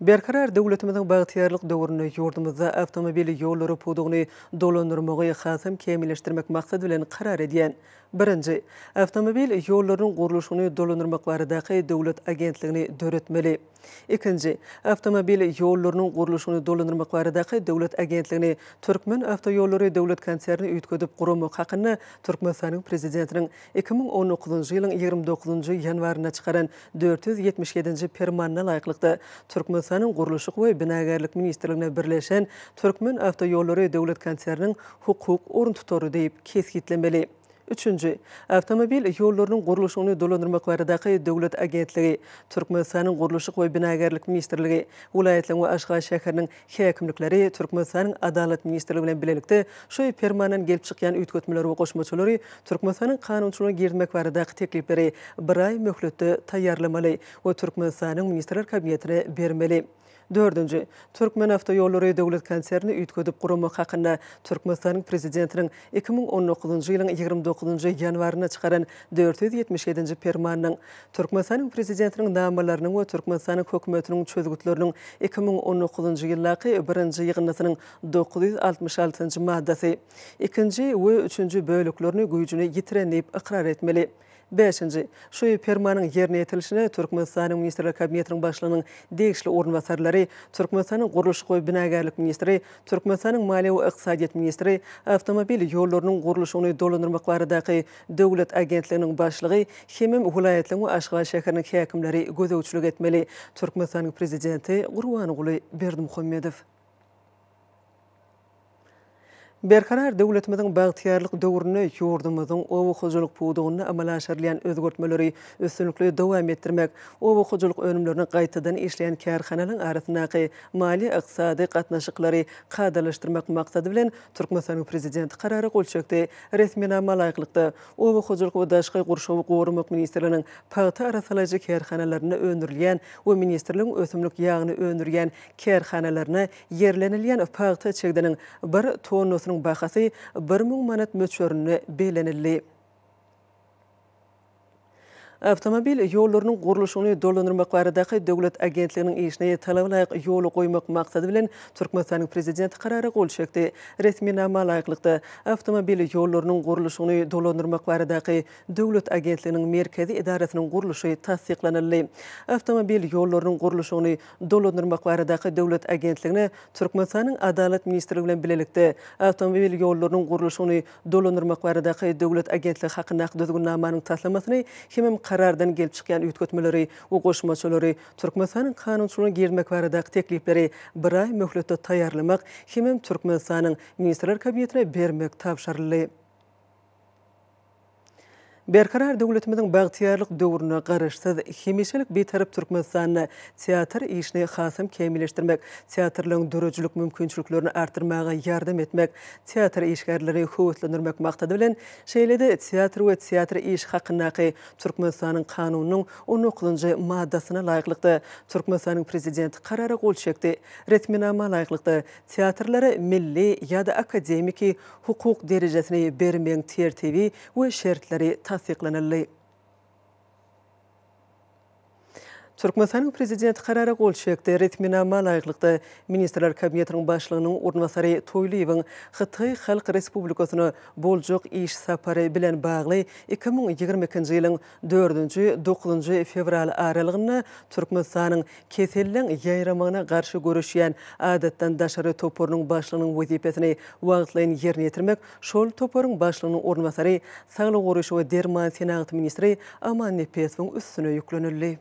Berkarar döwletimiziň bagtyýarlyk döwründe ýurdumyzda awtomobil ýollary pudagyny dolandyrmagy hasam kämilleşdirmek maksady bilen karar edýän. Birinji. Awtomobil ýollarynyň gurluşygyny dolandyrmak baradaky döwlet agentligini döretmeli. Ikinji, Awtomobil ýollarynyň gurluşygyny dolandyrmak baradaky döwlet agentligini Türkmenawtoýollary döwlet konserni üýtgedip guramak hakynda Türkmenistanyň Prezidentiniň 2019-njy ýylyň 29-njy ýanwarynda çykaran 477-nji Permanyna laýyklykda Türkmenistanyň Gurluşyk we binagärlik ministrligine birleşen Türkmenawtoýollary döwlet konserniniň hukuk oruntutary diýip kesgitlemeli. Üçünji, Awtomobil ýollarynyň gurluşygyny dolandyrmak baradaky döwlet agentligi, Türkmenistanyň Gurluşyk we binagärlik ministrligi, welaýatlaryň we Aşgabat şäheriniň häkimlikleri Türkmenistanyň Adalat ministrligi bilen bilelikde şu Permandan gelip çykýan üýtgetmeleri we goşmaçalary Türkmenistanyň kanunçylygyna girizmek baradaky teklipleri bir aý möhletde taýýarlamaly we Türkmenistanyň Ministrler Kabinetine bermeli. Dördünji, Türkmenawtoýollary döwlet konsernini üýtgedip guramak hakynda Türkmenistanyň Prezidentiniň 2019-njy ýylyň 29-njy ýanwarynda çykaran 477-nji Permanynyň, Türkmenistanyň Prezidentiniň namalarynyň we Türkmenistanyň Hökümetiniň çözgütleriniň 2019-njy ýyldaky birinji ýygyndysynyň 966-njy maddasy, ikinji we üçünji böleklerini güýjüni ýitiren diýip ykrar etmeli. Bäşinji. Şu Permanyň ýerine ýetirilişine Türkmenistanyň Ministrler Kabinetiniň Başlygynyň degişli orunbasarlary, Türkmenistanyň gurluşyk we binagärlik ministri, Türkmenistanyň maliýe we ykdysadyýet ministri, Awtomobil ýollarynyň gurluşygyny dolandyrmak baradaky döwlet agentliginiň başlygy hemem welaýatlaryň we Aşgabat şäheriniň häkimleri gözegçilik etmeli. Türkmenistanyň Prezidenti Gurbanguly Berdimuhamedow. Berkarar döwletimiziň bagtyýarlyk döwründe ýurdumyzyň oba hojalyk pudagynda amala aşyrylýan özgertmeleri üstünlikli dowam etdirmek, oba hojalyk önümlerini gaýtadan işleýän kärhanalaryň arasyndaky maliýe-ykdysady gatnaşyklary kadalaşdyrmak maksady bilen, Türkmenistanyň Prezidenti Karara gol çekdi. Resminama laýyklykda, Oba hojalyk we daşky gurşawy goramak ministrliginiň pagta arassalaýjy kärhanalarynda öndürilýän we ministrligiň ösümlik ýagyny öndürýän kärhanalaryna Ýerlenilýän pagta çigdiniň bir tonnasynyň bahasy 1000 manat möçberinde bellenildi. Awtomobil ýollarynyň gurluşygyny dolandyrmak baradaky döwlet agentliginiň işini talaba laýyk ýola goýmak maksady bilen, Türkmenistanyň Prezidenti Karara gol çekdi. Resminama laýyklykda, Awtomobil ýollarynyň gurluşygyny dolandyrmak baradaky döwlet agentliginiň merkezi edarasynyň gurluşy tassyklanyldy. Awtomobil ýollarynyň gurluşygyny dolandyrmak baradaky döwlet agentligine Türkmenistanyň Adalat ministrligi bilen bilelikde Awtomobil ýollarynyň gurluşygyny dolandyrmak baradaky döwlet agentligi hakyndaky düzgünnamanyň taslamasyny hemem Karardan gelip çykýan üýtgetmeleri we goşmaçalary Türkmenistanyň kanunçylygyna girizmek baradaky teklipleri bir aý möhletde taýýarlamak hemem Türkmenistanyň Ministrler Kabinetine bermek tabşyryldy. Berkarar döwletimiziň bagtyýarlyk döwründe Garaşsyz, hemişelik Bitarap Türkmenistanda teatr işini hasam kämilleşdirmek, teatrlaryň döredijilik mümkinçiliklerini artdyrmaga ýardam etmek, teatr işgärlerini höweslendirmek maksady bilen, şeýle-de Teatr we teatr işi hakyndaky Türkmenistanyň Kanunynyň on dokuzynjy maddasyna laýyklykda, Türkmenistanyň Prezidenti Karara gol çekdi. Resminama laýyklykda, teatrlara milli ýa-da akademiki hukuk derejesini bermegiň tertibi we şertleri tassyklanyldy. Türkmenistanyň Prezidenti Karara gol çekdi. Resminama laýyklykda, Ministrler Kabinetiniň Başlygynyň orunbasary Toýlyýewiň Hytaý Halk Respublikasyna boljak iş sapary bilen bagly 2022-nji ýylyň dördünji, dokuzynjy fewral aralygynda Türkmenistanyň Keselleň ýaýramagyna garşy göreşýän Adatdan daşary toparynyň başlygynyň wezipesini wagtlaýyn ýerine ýetirmek şol toparyň başlygynyň orunbasary, saglygy goraýyş we derman senagaty ministri Aman Nepesowyň üstüne ýüklenildi.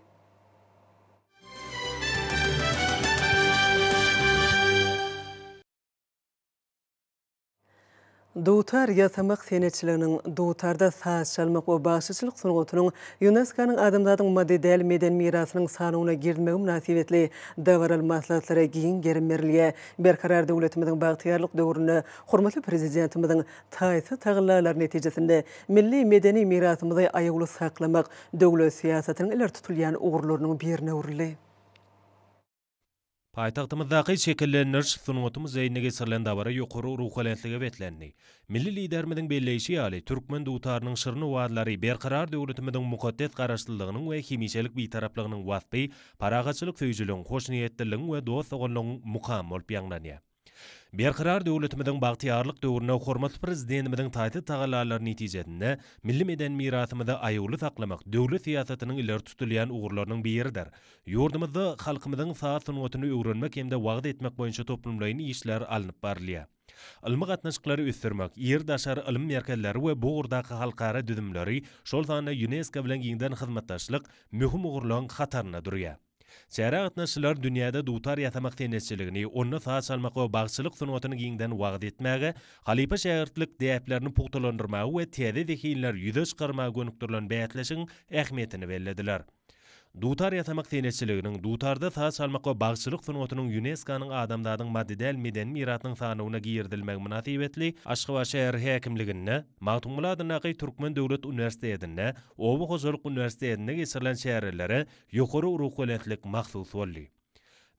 Dutar ýasamak senetçiliginiň, dutarda saz çalmak we bagşyçylyk sungatynyň ÝUNESKO-nyň Adamzadyň maddy däl medeni mirasynyň sanawyna girizmegi mynasybetli dabaraly maslahatlara giň gerim berilýär. Berkarar döwletimiziň bagtyýarlyk döwründe hormatly Prezidentimiziň taýsyz tagallalary netijesinde milli medeni mirasymyzy aýawly saklamak döwlet syýasatynyň ileri tutulýan ugurlarynyň birine öwrüldi. Paýtagtymyzdaky Şekillendiriş sungaty muzeýinde geçirilen dabara ýokary ruhubelentlige beslendi. Milli Liderimiziň belleýşi ýaly, türkmen dutarynyň şirin owazlary Berkarar döwletimiziň mukaddes Garaşsyzlygynyň we hemişelik Bitaraplygynyň waspy, parahatçylyk söýüjiligiň, hoşniýetliligiň we dost-doganlygyň mukamy bolup ýaňlanýar. Berkarar döwletimiziň bagtyýarlyk döwründe hormatly Prezidentimiziň taýsyz tagallalary netijesinde milli medeni mirasymyzy aýawly saklamak döwlet syýasatynyň ileri tutulýan ugurlarynyň biridir. Ýurdumyzda halkymyzyň saz sungatyny öwrenmek hem-de wagyz etmek boýunça toplumlaýyn işler alnyp barylýar. Ylmy gatnaşyklary ösdürmek, iri daşary ylym merkezleri we bu ugurdaky halkara düzümleri, şol sanda Ýunesko bilen giňden hyzmatdaşlyk möhüm ugurlaryň hatarynda durýar. Çärä gatnaşyjylar dünýäde dutar ýasamak senetçiligini, onda saz çalmak we bagşylyk sungatyny giňden wagyz etmäge, halypa-şägirtlik däplerini pugtalandyrmaga we täze zehinleri ýüze çykarmaga gönükdirilen bäsleşigiň ähmiýetini bellediler. Dutar ýasamak senetçiliginiň, dutarda saz çalmak we bagşylyk sungatynyň ÝUNESKO-nyň Adamzadyň maddy däl medeni mirasynyň sanawyna girizilmegi mynasybetli Aşgabat şäher häkimliginde, Magtymguly adyndaky Türkmen döwlet uniwersitetinde, Oba hojalyk uniwersitetinde geçirilen çärelere Ýokary ruhubelentlik mahsus boldy.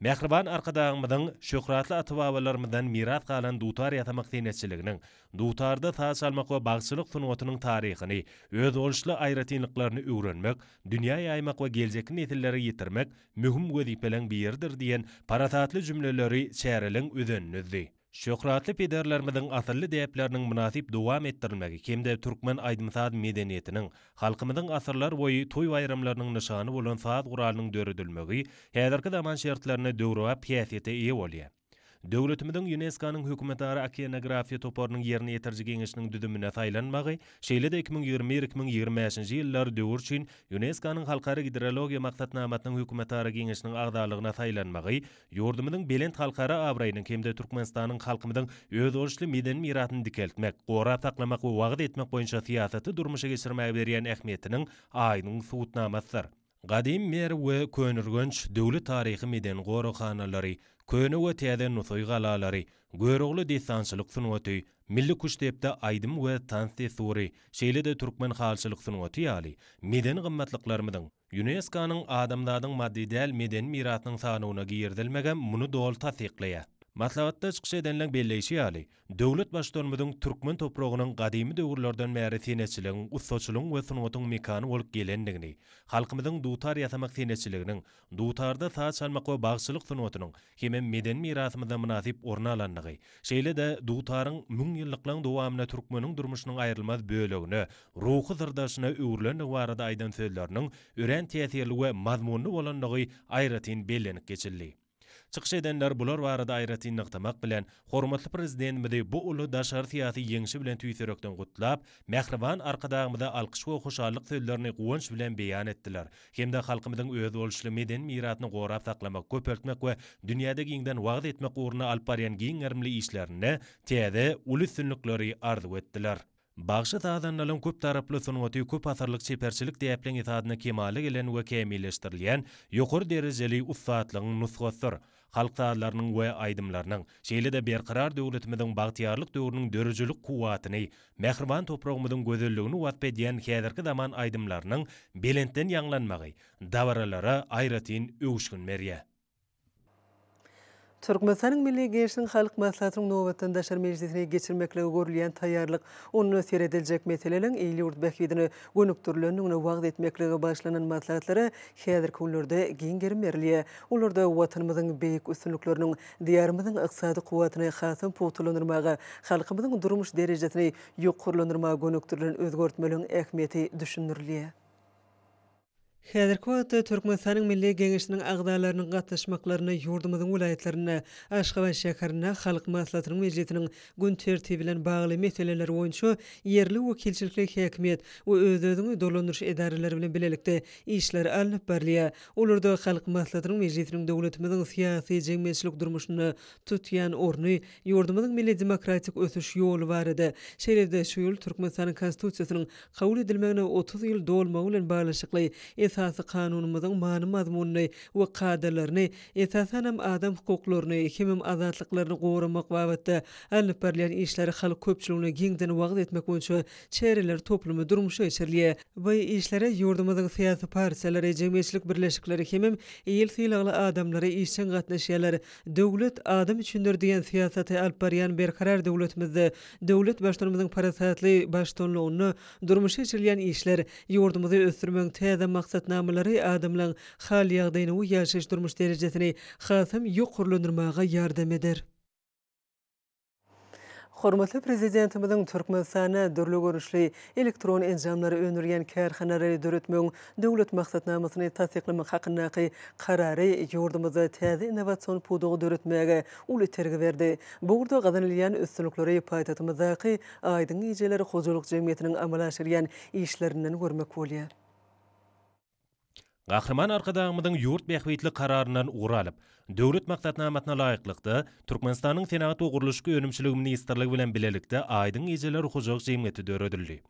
Mähriban Arkadagymyzyň şöhratly ata-babalarymyzdan miras galan dutar ýasamak senetçiliginiň, dutarda saz çalmak we bagşylyk sungatynyň taryhyny, özboluşly aýratynlyklaryny öwrenmek, dünýä ýaýmak we geljekki nesillere ýetirmek möhüm wezipeleň biridir diýen parasatly jümleleri çäreleň özenini düzdi. Şöhratly pederlerimiziň asylly däpleriniň mynasyp dowam etdirilmegi hem-de türkmen aýdym-saz medeniýetiniň, halkymyzyň asyrlar boýy toý-baýramlarynyň nyşany bolan saz guralynyň döredilmegi häzirki zaman şertlerinde döwrebap häsiýete eýe bolýar. Döwletimiziň ÝUNESKO-nyň Hökümetara okeanografiýa toparynyň ýerine ýetiriji geňeşiniň düzümine saýlanmagy, şeýle-de 2021, 2025-nji ýyllar döwür üçin ÝUNESKO-nyň Halkara gidrologiýa maksatnamasynyň Hökümetara geňeşiniň agzalygyna saýlanmagy Ýurdumyzyň belent halkara abraýynyň hem-de Türkmenistanyň halkymyzyň özboluşly medeni mirasyny dikeltmek, gorap saklamak we wagyz etmek boýunça syýasaty durmuşa geçirmäge berýän ähmiýetiniň aýdyň subutnamasydyr. Gadymy Merw we Köneürgenç döwlet taryhy-medeni goraghanalary, Köne we Täze Nusaý galalary, Görogly dessançylyk sungaty, milli küştdepdi aýdym we tans dessury, şeýle-de türkmen halyçylyk sungaty ýaly medeni gymmatlyklarymyzyň, Ýunesko-nyň Adamzadyň maddy däl medeni mirasynyň sanawyna girizilmegem muny doly tassyklaýar. Maslahatda çykyş edenleň belleýşi ýaly, döwlet Baştutanymyzyň türkmen topragynyň gadymy döwürlerden bäri senetçiligiň, ussaçylygyň we sungatyň mekany bolup gelendigini, halkymyzyň dutar ýasamak senetçiliginiň, dutarda saz çalmak we bagşylyk sungatynyň hemem medeni mirasymyzda mynasyp orun alandygy, şeýle-de dutaryň müňýyllyklaryň dowamynda türkmeniň durmuşynyň aýrylmaz bölegine, ruhy syrdaşyna öwrülendigi barada aýdan sözleriniň örän täsirli we mazmunly bolandygy aýratyn bellenip geçildi. Çykyş edenler bular barada aýratyn nygtamak bilen, hormatly Prezidentimizi bu uly daşary syýasy ýeňşi bilen tüýs ýürekden gutlap, mähriban Arkadagymyza alkyş we hoşallyk sözlerini guwanç bilen beýan etdiler hem-de halkymyzyň özboluşly medeni mirasyny gorap saklamak, köpeltmek we dünýäde giňden wagyz etmek ugrunda alyp barýan giň gerimli işlerinde täze uly üstünlikleri arzuw etdiler. Bagşy-sazandalaryň köptaraply sungaty köp asyrlyk çeperçilik däpleň esasynda kemala gelen we kämilleşdirilýän ýokary derejeli ussatlygyň nusgasydyr. Halk sazlarynyň we aýdymlarynyň, şeýle-de Berkarar döwletimiziň bagtyýarlyk döwrüniň döredijilik kuwwatyny, mähriban topragymyzyň gözelligini wasp edýän häzirki zaman aýdymlarynyň belentden ýaňlanmagy dabaralara aýratyn öwüşgin berýär. Türkmenistanyň Milli Geňeşiniň Halk Maslahatynyň nobatdan daşary mejlisini geçirmeklige görülýän taýýarlyk, onda serediljek meseleleriň il-ýurt bähbidine gönükdirilendigini wagyz etmeklige bagyşlanan maslahatlara häzirki günlerde giň gerim berilýär. Olarda Watanymyzyň beýik üstünlikleriniň, Diýarymyzyň ykdysady kuwwatyny hasam pugtalandyrmaga, halkymyzyň durmuş derejesini ýokarlandyrmaga gönükdirilen özgertmeleriň ähmiýeti düşündirilýär. Häzirki wagtda Türkmenistanyň Milli Geňeşiniň agzalarynyň gatnaşmaklarynda ýurdumyzyň welaýatlarynda, Aşgabat şäherinde Halk Maslahatynyň mejlisiniň gün tertibi bilen bagly meseleler boýunça ýerli wekilçilikli häkimiýet we öz-özüňi dolandyryş edaralary bilen bilelikde işler alnyp barylýar. Olarda Halk Maslahatynyň mejlisiniň döwletimiziň syýasy-jemgyýetçilik durmuşynda tutýan orny, ýurdumyzyň milli demokratik ösüş ýoly barada, şeýle-de şu ýyl Türkmenistanyň Konstitusiýasynyň kabul edilmegine 30 ýyl dolmagy bilen baglanyşykly Esasy Kanunymyzyň many-mazmunyny we kadalaryny, esasanam adam hukuklaryny hemem azatlyklaryny goramak babatda alnyp barylýan işleri halk köpçüligine giňden wagyz etmek boýunça çäreler toplumy durmuşa geçirilýär. Bu işlere ýurdumyzyň syýasy partiýalary, jemgyýetçilik birleşikleri hemem il sylagly adamlary işjeň gatnaşýarlar. Döwlet adam üçindir diýen syýasaty alyp barýan Berkarar döwletimizde döwlet Baştutanymyzyň parasatly baştutanlygynda durmuşa geçirilýän işler, ýurdumyzy ösdürmegiň täze maksatnamalary adamlaryň hal-ýagdaýyny we ýaşaýyş-durmuş derejesini hasam ýokarlandyrmaga ýardam eder. Hormatly Prezidentimiziň Türkmenistanda dürli görnüşli elektron enjamlary öndürýän kärhanalary döretmegiň Döwlet maksatnamasyny tassyklamak hakyndaky Karary ýurdumyzda täze innowasion pudagy döretmäge uly itergi berdi. Bu ugurda gazanylýan üstünlikleri paýtagtymyzdaky Aýdyň gijeler hojalyk jemgyýetiniň amala aşyrýan işlerinden görmek bolýar. Gahryman Arkadagymyzyň ýurt bähbitli Kararyndan ugur alyp, Döwlet maksatnamasyna laýyklykda, Türkmenistanyň Senagat we gurluşyk önümçiligi ministrligi bilen bilelikde Aýdyň gijeler hojalyk jemgyýeti döredildi.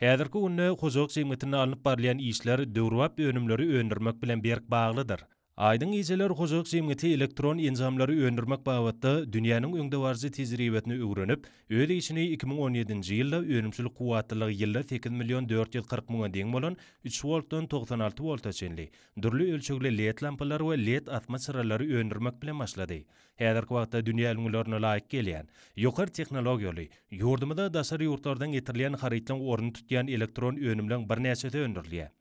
Häzirki günde hojalyk jemgyýetinde alnyp barylýan işler döwrebap önümleri öndürmek bilen berk baglydyr. Aýdyň gijeler hojalyk jemgyýeti elektron enjamlary öndürmek babatda dünýäniň öňdebaryjy tejribesini öwrenip, öz işini 2017-nji ýylda önümçilik kuwwatlylygy ýylda 8 million 440 müňe deň bolan üç woltdan 96 wolta çenli dürli ölçegli led lampalary we led asma çyralary öndürmek bilen başlady. Häzirki wagtda dünýä ülňülerine laýyk gelýän, ýokary tehnologiýaly, ýurdumyza daşary ýurtlardan getirilýän harytlaryň ornuny tutýan elektron önümleň birnäçesi öndürilýär.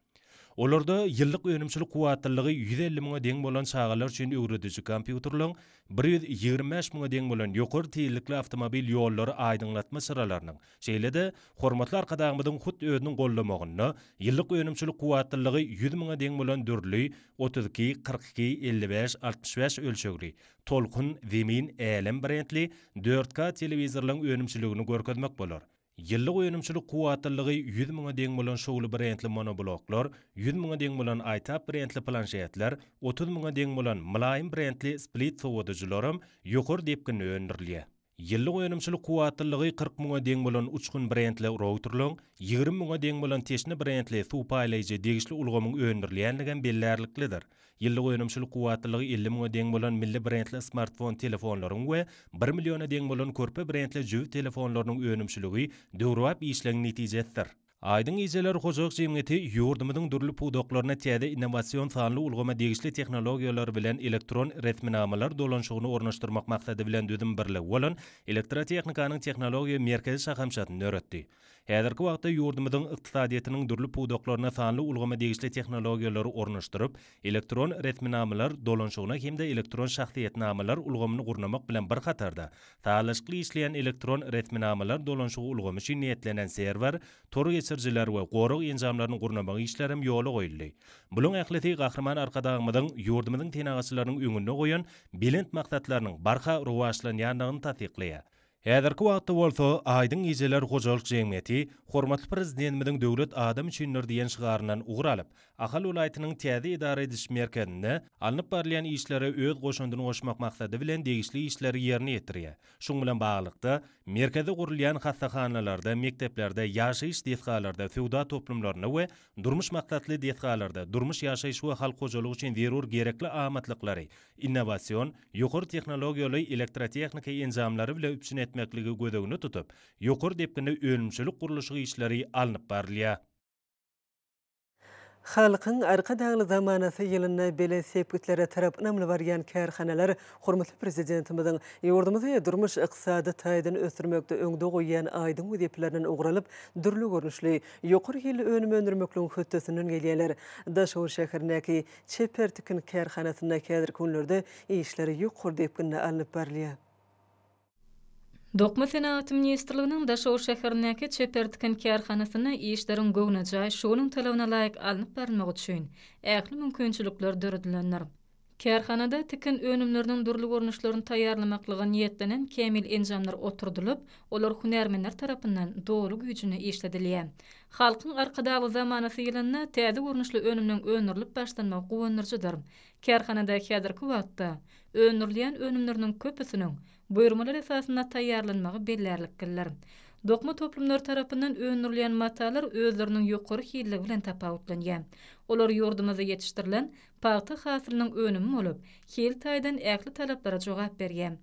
Olarda ýyllyk önümçilik kuwwatlylygy 150 müňe deň bolan çagalar üçin öwrediji kompýuterleň, 125 müňe deň bolan ýokary tizlikli awtomobil ýollary aýdyňlatma çyralarynyň, şeýle-de hormatly Arkadagymyzyň hut özüniň goldamagynda ýyllyk önümçilik kuwwatlylygy 100 müňe deň bolan dürli 32, 42, 55, 65 ölçegli Tolkun, Zemin, Älem brendli 4K telewizorlaryň önümçiligini görkezmek bolar. Ýyllyk önümçilik kuwwatlylygy 100 müňe deň bolan Şowly brendli monobloklar, 100 müňe deň bolan iTab brendli planşetler, 30 müňe deň bolan Mylaýym brendli split sowadyjylaram ýokary depginde öndürilýär. Ýyllyk önümçilik kuwwatlylygy 40 müňe deň bolan Uçgun brendli routerleň, 20 müňe deň bolan Teşne brendli suw paýlaýjy degişli ulgamyň öndürilýändigem bellärliklidir. Ýyllyk önümçilik kuwwatlylygy 50 müňe deň bolan milli brendli smartfon telefonlaryň we bir milliona deň bolan körpe brendli jübi telefonlarynyň önümçiligi döwrebap işlegiň netijesidir. Aýdyň gijeler hojalyk jemgyýeti ýurdumyzyň dürli pudaklaryna täze innowasion sanly ulgama degişli tehnologiýalar bilen elektron resminamalar dolanyşygyny ornaşdyrmak maksady bilen düzüm birligi bolan Elektrotehnikanyň tehnologiýa merkezi şahamçasyny döretdi. Häzirki wagtda ýurdumyzyň ykdysadyýetiniň dürli pudaklaryna sanly ulgama degişli tehnologiýalary ornaşdyryp, elektron resminamalar dolanyşygyna hem-de elektron şahsyýetnamalar ulgamyny gurnamak bilen bir hatarda, sazlaşykly işleýän elektron resminamalar dolanyşygy ulgamy üçin niýetlenen serwer, tor geçirijiler we gorag enjamlaryny gurnamak işlerem ýola goýuldy. Bulaň ählisi Gahryman Arkadagymyzyň ýurdumyzyň senagatçylarynyň öňünde goýan belent maksatlarynyň barha rowaçlanýandygyny tassyklaýar. Häzirki wagtda bolsa Aýdyň gijeler hojalyk jemgyýeti hormatly Prezidentimiziň Döwlet adam üçindir diýen şygaryndan ugur alyp, Ahal welaýatynyň täze edara ediş merkezinde alnyp barylýan işlere öz goşandyny goşmak maksady bilen degişli işleri ýerine ýetirýär. Şunuň bilen baglylykda, merkezde gurulýan hassahanalarda, mekdeplerde, ýaşaýyş desgalarda, söwda toplumlarynda we durmuş maksatly desgalarda durmuş-ýaşaýyş we halk hojalygy üçin zerur gerekli amatlyklary innowasion, ýokary tehnologiýaly elektrotehnika enjamlary bile üpjün etmekligi göz öňünde tutup, ýokary depginde önümçilik-gurluşyk işleri alnyp barylýar. Halkyň Arkadagly zamanasy ýylynda belent sepgitlere tarap ynamly barýan kärhanalar hormatly Prezidentimiziň ýurdumyzy durmuş-ykdysady taýdan ösdürmekde öňde goýýan aýdyň wezipelerinden ugur alyp, dürli görnüşli, ýokary hilli önüm öndürmekligiň hötdesinden gelýärler. Daşoguz şäherindäki Çeper tikin kärhanasynda häzirki günlerde işler ýokary depginde alnyp barylýar. Dokma senagaty ministrliginiň Daşoguz şäherindäki Çeper tikin kärhanasynda işleriň göwnejaý, şu günüň talabyna laýyk alnyp barylmagy üçin ähli mümkinçilikler döredilendir. Kärhanada tikin önümleriniň dürli görnüşlerini taýýarlamaklyga niýetlenen kämil enjamlar oturdylyp, olar hünärmenler tarapyndan doly güýjünde işledilýär. Halkyň Arkadagly zamanasy ýylynda täze görnüşli önümleň öndürilip başlanmagy guwandyryjydyr. Kärhanada häzirki wagtda öndürilýän önümleriniň köpüsiniň buýurmalar esasynda taýýarlanmagy bellärliklidir. Dokma toplumlary tarapyndan öndürilýän matalar özleriniň ýokary hilligi bilen tapawutlanýar. Olar ýurdumyzda ýetişdirilen pagta hasylynyň önümi bolup, hil taýdan ähli talaplara jogap berýär.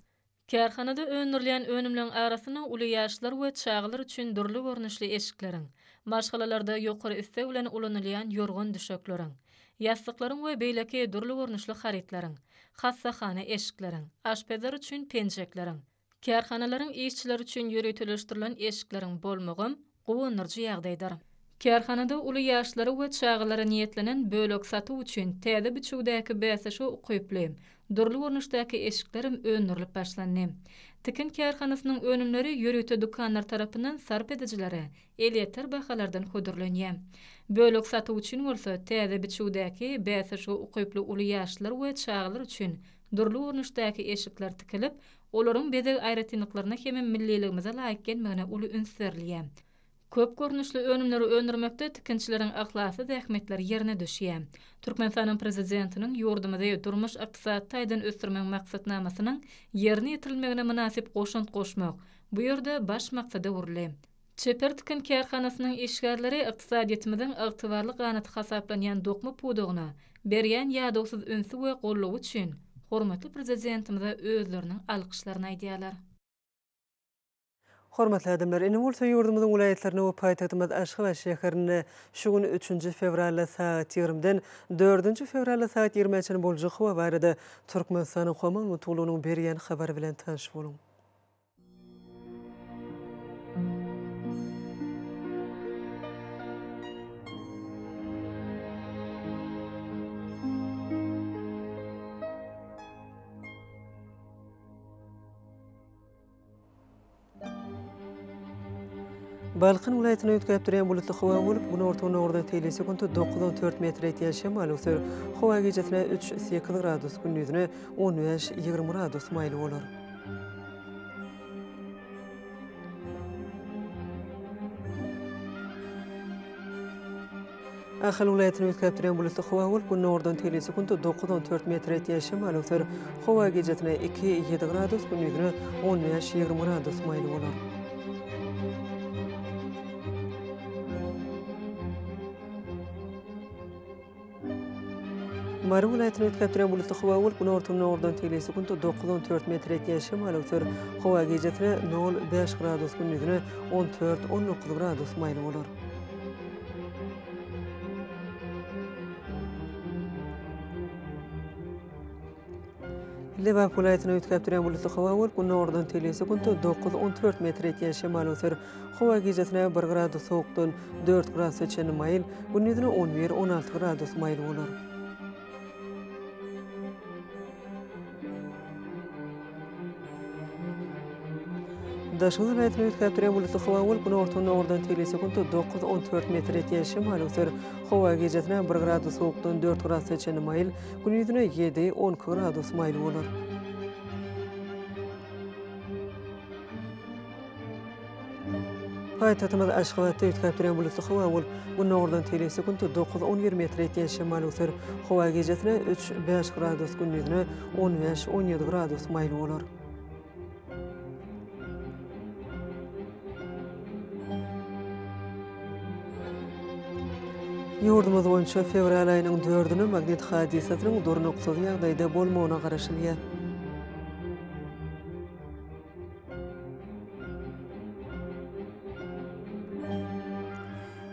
Kärhanada öndürilýän önümleň arasynda uly ýaşlar we çagalar üçin dürli görnüşli eşikleriň, maşgalalarda ýokary isleg bilen ulanylýan ýorgan-düşekleriň, ýassyklaryň we beýleki dürli görnüşli harytlaryň, hassahana eşikleriň, aşpezler üçin penjekleriň, Kärhanalaryň işçileri üçin ýöriteleşdirilen eşikleriň bolmagam guwandyryjy ýagdaýdyr. Kärhanada uly ýaşlara we çagalara niýetlenen bölek satuw üçin täze biçüwdäki bäsleşige ukyply, dürli görnüşdäki eşiklerem öndürilip başlandy. Tikin kärhanasynyň önümleri ýörite dükanlar tarapyndan sarp edijilere elýeter bahalardan hödürlenýär. Bölek satuw üçin bolsa täze biçüwdäki bäsleşige ukyply uly ýaşlylar we çagalar üçin Dürli görnüşdäki eşikler tikilip, olaryň bezeg aýratynlyklaryna hemem milliligimize laýyk gelmegine uly üns berilýär. Köp görnüşli önümleri öndürmekde tikinçileriň yhlasly zähmetleri ýerine düşýär. Türkmenistanyň Prezidentiniň ýurdumyzy durmuş-ykdysady taýdan ösdürmegiň maksatnamasynyň ýerine ýetirilmegine mynasyp goşant goşmak bu ýerde baş maksada öwrüldi. Çeper tikin kärhanasynyň işgärleri ykdysadyýetimiziň ygtybarly ganaty hasaplanýan dokma pudagyna berýän ýadawsyz ünsi we goldawy üçin hormatly Prezidentimize özleriniň alkyşlaryny aýdýarlar. Hormatly adamlar, indi bolsa ýurdumyzyň welaýatlarynda we paýtagtymyz Aşgabat şäherinde şu gün üçünji fewralda sagat ýigrimiden dördünji fewralda sagat ýigrimä çenli boljak howa barada Türkmenistanyň Howa maglumat gullugynyň berýän habary bilen tanyş boluň. Balkan welaýatynda üýtgäp durýan bulutly howa bolup, günorta-günordan teýli sekuntda 9-14 metre ýetýän şemal öwser. Howa gijesine 3-8 gradus, gündizine 15-20 gradus maýyl bolar. Ahal welaýatynda üýtgäp durýan bulutly howa bolup, günordan teýli sekuntda 9-14 metre ýetýän şemal öwser. Howa gijesine 2-7 gradus, gündizine 15-20 gradus maýyl bolar. Mary welaýatynda üýtgäp durýan bulutly howa bolup, günorta-günordan teýli sekuntda 9-14 metr ýetýän şemal öwser. Howa gijesine nol, bäş gradus, gündizine 14-19 gradus maýyl bolar. Lebap welaýatynda üýtgäp durýan bulutly howa bolup, günordan telim sekuntda 9-14 metr ýetýän şemal öwser. Howa gijesine bir gradus sowukdan dört gradusa çenli maýyl, gündizine on bir, 16 gradus maýyl bolar. Daşoguz welaýatynda üýtgäp durýan bulutly howa bolup, günorta-günordan telim sekuntda 9-14 metr ýetýän şemal öwser. Howa gijesine bir gradus sowukdan dört gradusa çenli maýyl, gündizine ýedi, 12 gradus maýyl bolar. Paýtagtymyz Aşgabatda üýtgäp durýan bulutly howa bolup, gündogardan telim sekuntda 9-11 metr ýetýän şemal öwser. Howa gijesine üç, bäş gradus, gündizine 15, 17 gradus maýyl bolar. Ýurdumyz boýunça fewral aýynyň dördüne magnit hadysasynyň durnuksyz ýagdaýda bolmagyna garaşylýar.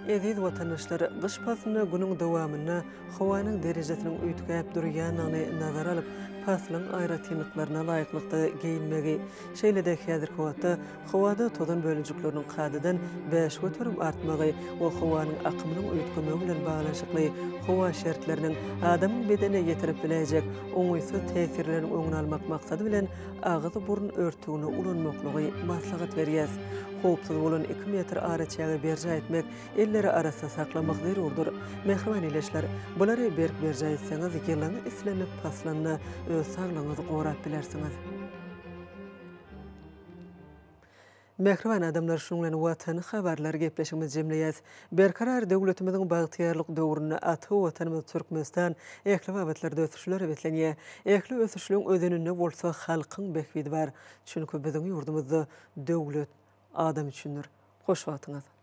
Eziz watandaşlar, gyş paslynda günüň dowamynda howanyň derejesiniň üýtgäp durýandygyny nazara alyp, paslyň aýratynlyklaryna laýyklykda geýinmegi, şeýle-de häzirki wagtda howada tozan bölejikleriniň kadadan 5% artmagy we howanyň akymynyň üýtgemegi bilen baglanyşykly howa şertleriniň adamyň bedenine ýetirip biläýjek oňaýsyz täsirleriniň öňüni almak maksady bilen agyz-burun örtügini ulanmaklygy maslahat berýäs. Howpsuz bolan iki metr araçägi berjaý etmek, elleri arassa saklamak zerurdyr. Mähriban ildeşler, bulary berk berjaý etseňiz, ýylyň islendik paslynda öz saglygyňyzy gorap bilersiňiz. Mähriban adamlar şunuň bilen Watan habarlar gepleşigimizi jemleýäs. Berkarar döwletimiziň bagtyýarlyk döwründe ata Watanymyz Türkmenistan ähli babatlarda ösüşlere beslenýär. Ähli ösüşligiň özeninde bolsa halkyň bähbidi bar. Çünki biziň ýurdumyzda döwlet adam üçindir. Hoş wagtyňyz.